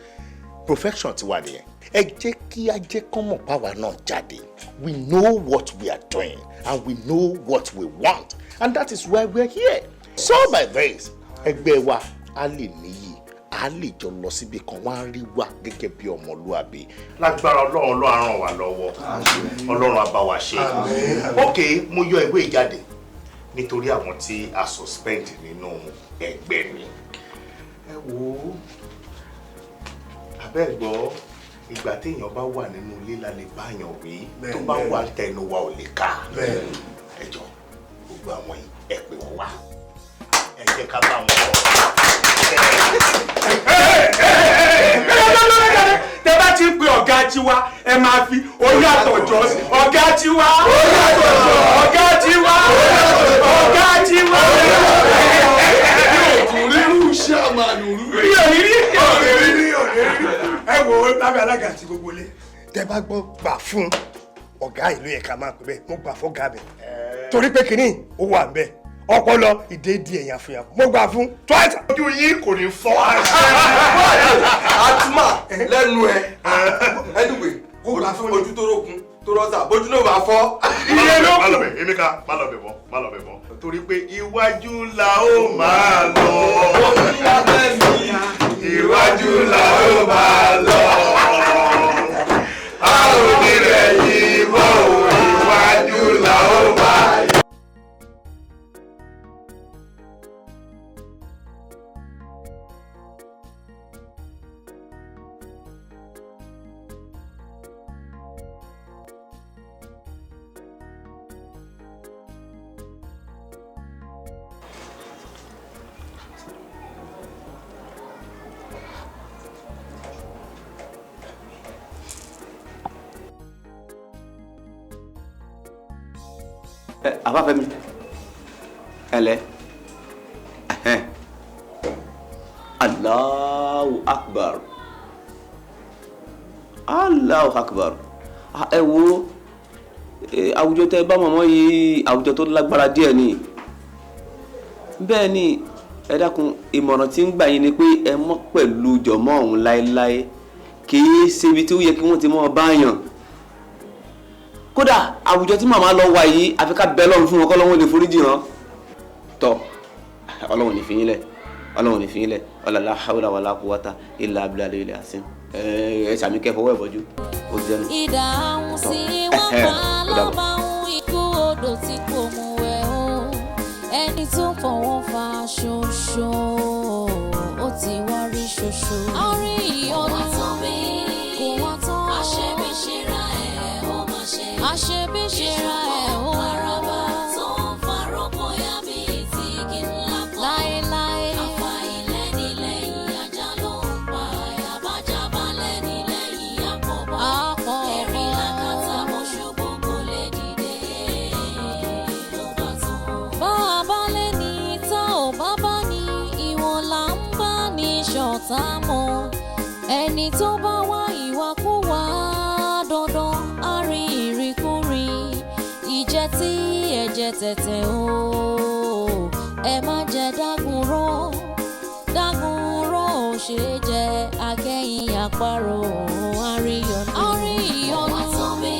Profession ti wà nìyẹn. Ẹ jẹ́ kí a jẹ́ kán mọ̀ páwa náà jáde. We know what we are doing and we know what we want, and that is why we are here. So by this, ẹgbẹ́ wa á lè níyì, á lè jọ lọ síbi kan, wọ́n á rí wa gẹ́gẹ́ bí ọmọlúwàbí. Lágbára Ọlọ́run, Ọlọ́run á ràn wá lọ́wọ́, Ọlọ́run á bá wa ṣe. Ok, mo yọ ìwé ìjáde nítorí àwọn tí a suspend nínú ẹgbẹ́ mi. Ẹ wo, abẹ́ gbọ́, ìgbà téèyàn bá wà nínú ilé la lè báyàn wí, tó bá wà tẹnu wa ò lè ká. Ẹ jọ, gbogbo àwọn yìí ẹ pè wọ́n wá, ẹ jẹ́ ká bá wọn sọ̀rọ̀. Tẹ bá ti ń pe ọ̀gá tiwa, ẹ máa fi orí àtọ̀jọ́ sí. Ọ̀gá tiwa, ọ̀gá tiwa, ọ̀gá tiwa. Rírú iṣẹ́ àmàlù rú. Rí òrírí. Òrírí, òrírí. Ẹ wo lábẹ́ alága àti gbogbo ilé. Tẹ bá gbọ́ gbà fún ọ̀gá ìlú yẹn ká máa pè bẹ́ẹ̀, mo gbà fọ́gá mi. Torí pé kínní ó wà ń bẹ́ẹ̀. Ọpọlọ ìdédé ẹ̀yàn fún yàn. Mo gbà fún twice. Ojú yín kò ní fọ́. Àtúmà lẹ́nu ẹ̀. Anyway, ojú tó rókun tó rọ́ṣà, bójú náà bá fọ́. Iye ló kù. Má lọ bẹ̀, Emeka, má lọ bẹ̀ mọ́, má lọ bẹ̀ mọ́. Torí pé iwájú la ó máa lọ. Iwájú la ó máa lọ. A ò ní rẹ̀ yìí mọ́ o, iwájú la ó máa lọ. Àbáfẹ́mi, ẹlẹ, Allahu Akbar, Allahu Akbar. Ẹ wo àwùjọ tẹ bá mọ̀mọ́ yìí, àwùjọ tó lágbára díẹ̀ ni. Bẹ́ẹ̀ ni, ẹ dákun, ìmọ̀ràn tí ń gbà yín ni pé ẹ mọ́ pẹ̀lú jọ̀mọ́ ọ̀hún láéláé. Kì í ṣe ibi tí ó yẹ kí wọ́n ti mọ́ ọ báyàn. Kódà àwùjọ tí màmá lọ wà yìí, àfi ká bẹ Ọlọ́run fún wọn kọ́lọ́run lè foríjì hàn. Tọ́ Ọlọ́run ní fi yín lẹ̀, Ọlọ́run ní fi yín lẹ̀, ọ̀làlá hawla wàlá quwwata illa billahi ilẹ̀ àṣẹ. Ẹ sàmì kẹ́ fọwọ́ ẹ̀ bọ́jú, ó ti dẹnu. Ìdáhùn sí wọn pa lọ́ba ń ikú odò tí kò mú ẹ o, ẹni tó fọwọ́ fa ṣoṣo. Ó ti wá rí ṣoṣo. A rí ìyọnu kò wá tán. Àṣebíṣera ẹ̀ ó máa ṣe. Àṣebíṣera ẹ̀ ó Àràbà tó ń farókò ya bí ti igi ńlá kan. Láéláé. Àfàìlẹ́ nílẹ̀ ìyájá ló ń pa. Àbájábalẹ̀ nílẹ̀ ìyá pọ̀ bọ̀. Àpọ̀ Ẹ̀rín làkàtà mo ṣubú kò lè dìde. Ló bá tán. Bá a bá lé ní tá ò bá bá ní, ìwọ̀n là ń bá ní ṣọ̀tá mọ́. Ẹni tó bá wá ìwàkúwà, dandan á rí ìrìkúrì. Ìjẹ tí ẹ̀jẹ̀ tẹ̀tẹ̀ o, ẹ má jẹ dágunró. Dágunró ò ṣe é jẹ, akẹ́yìn àparò àríyànjú. Àríyànjú Kò wá tán bí.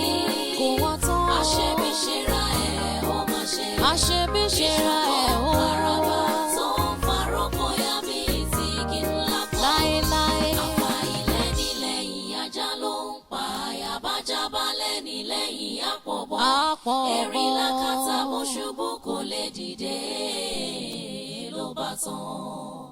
Kò wá tán. Àṣebíṣera ẹ̀ ó máa ṣe. Àṣebíṣera ẹ̀ ó Àràbà tó ń farókò ya bí ti igi ńlá kan. Láéláé. Àfàìlẹ́ nílẹ̀ ìyájá ló ń pa. Àbájábalẹ̀ nílẹ̀ ìyá pọ̀ bọ̀. Àpọ̀ bọ̀. Ẹ̀rín làkàtà mo ṣubú kò lè dìde. Ló bá tán.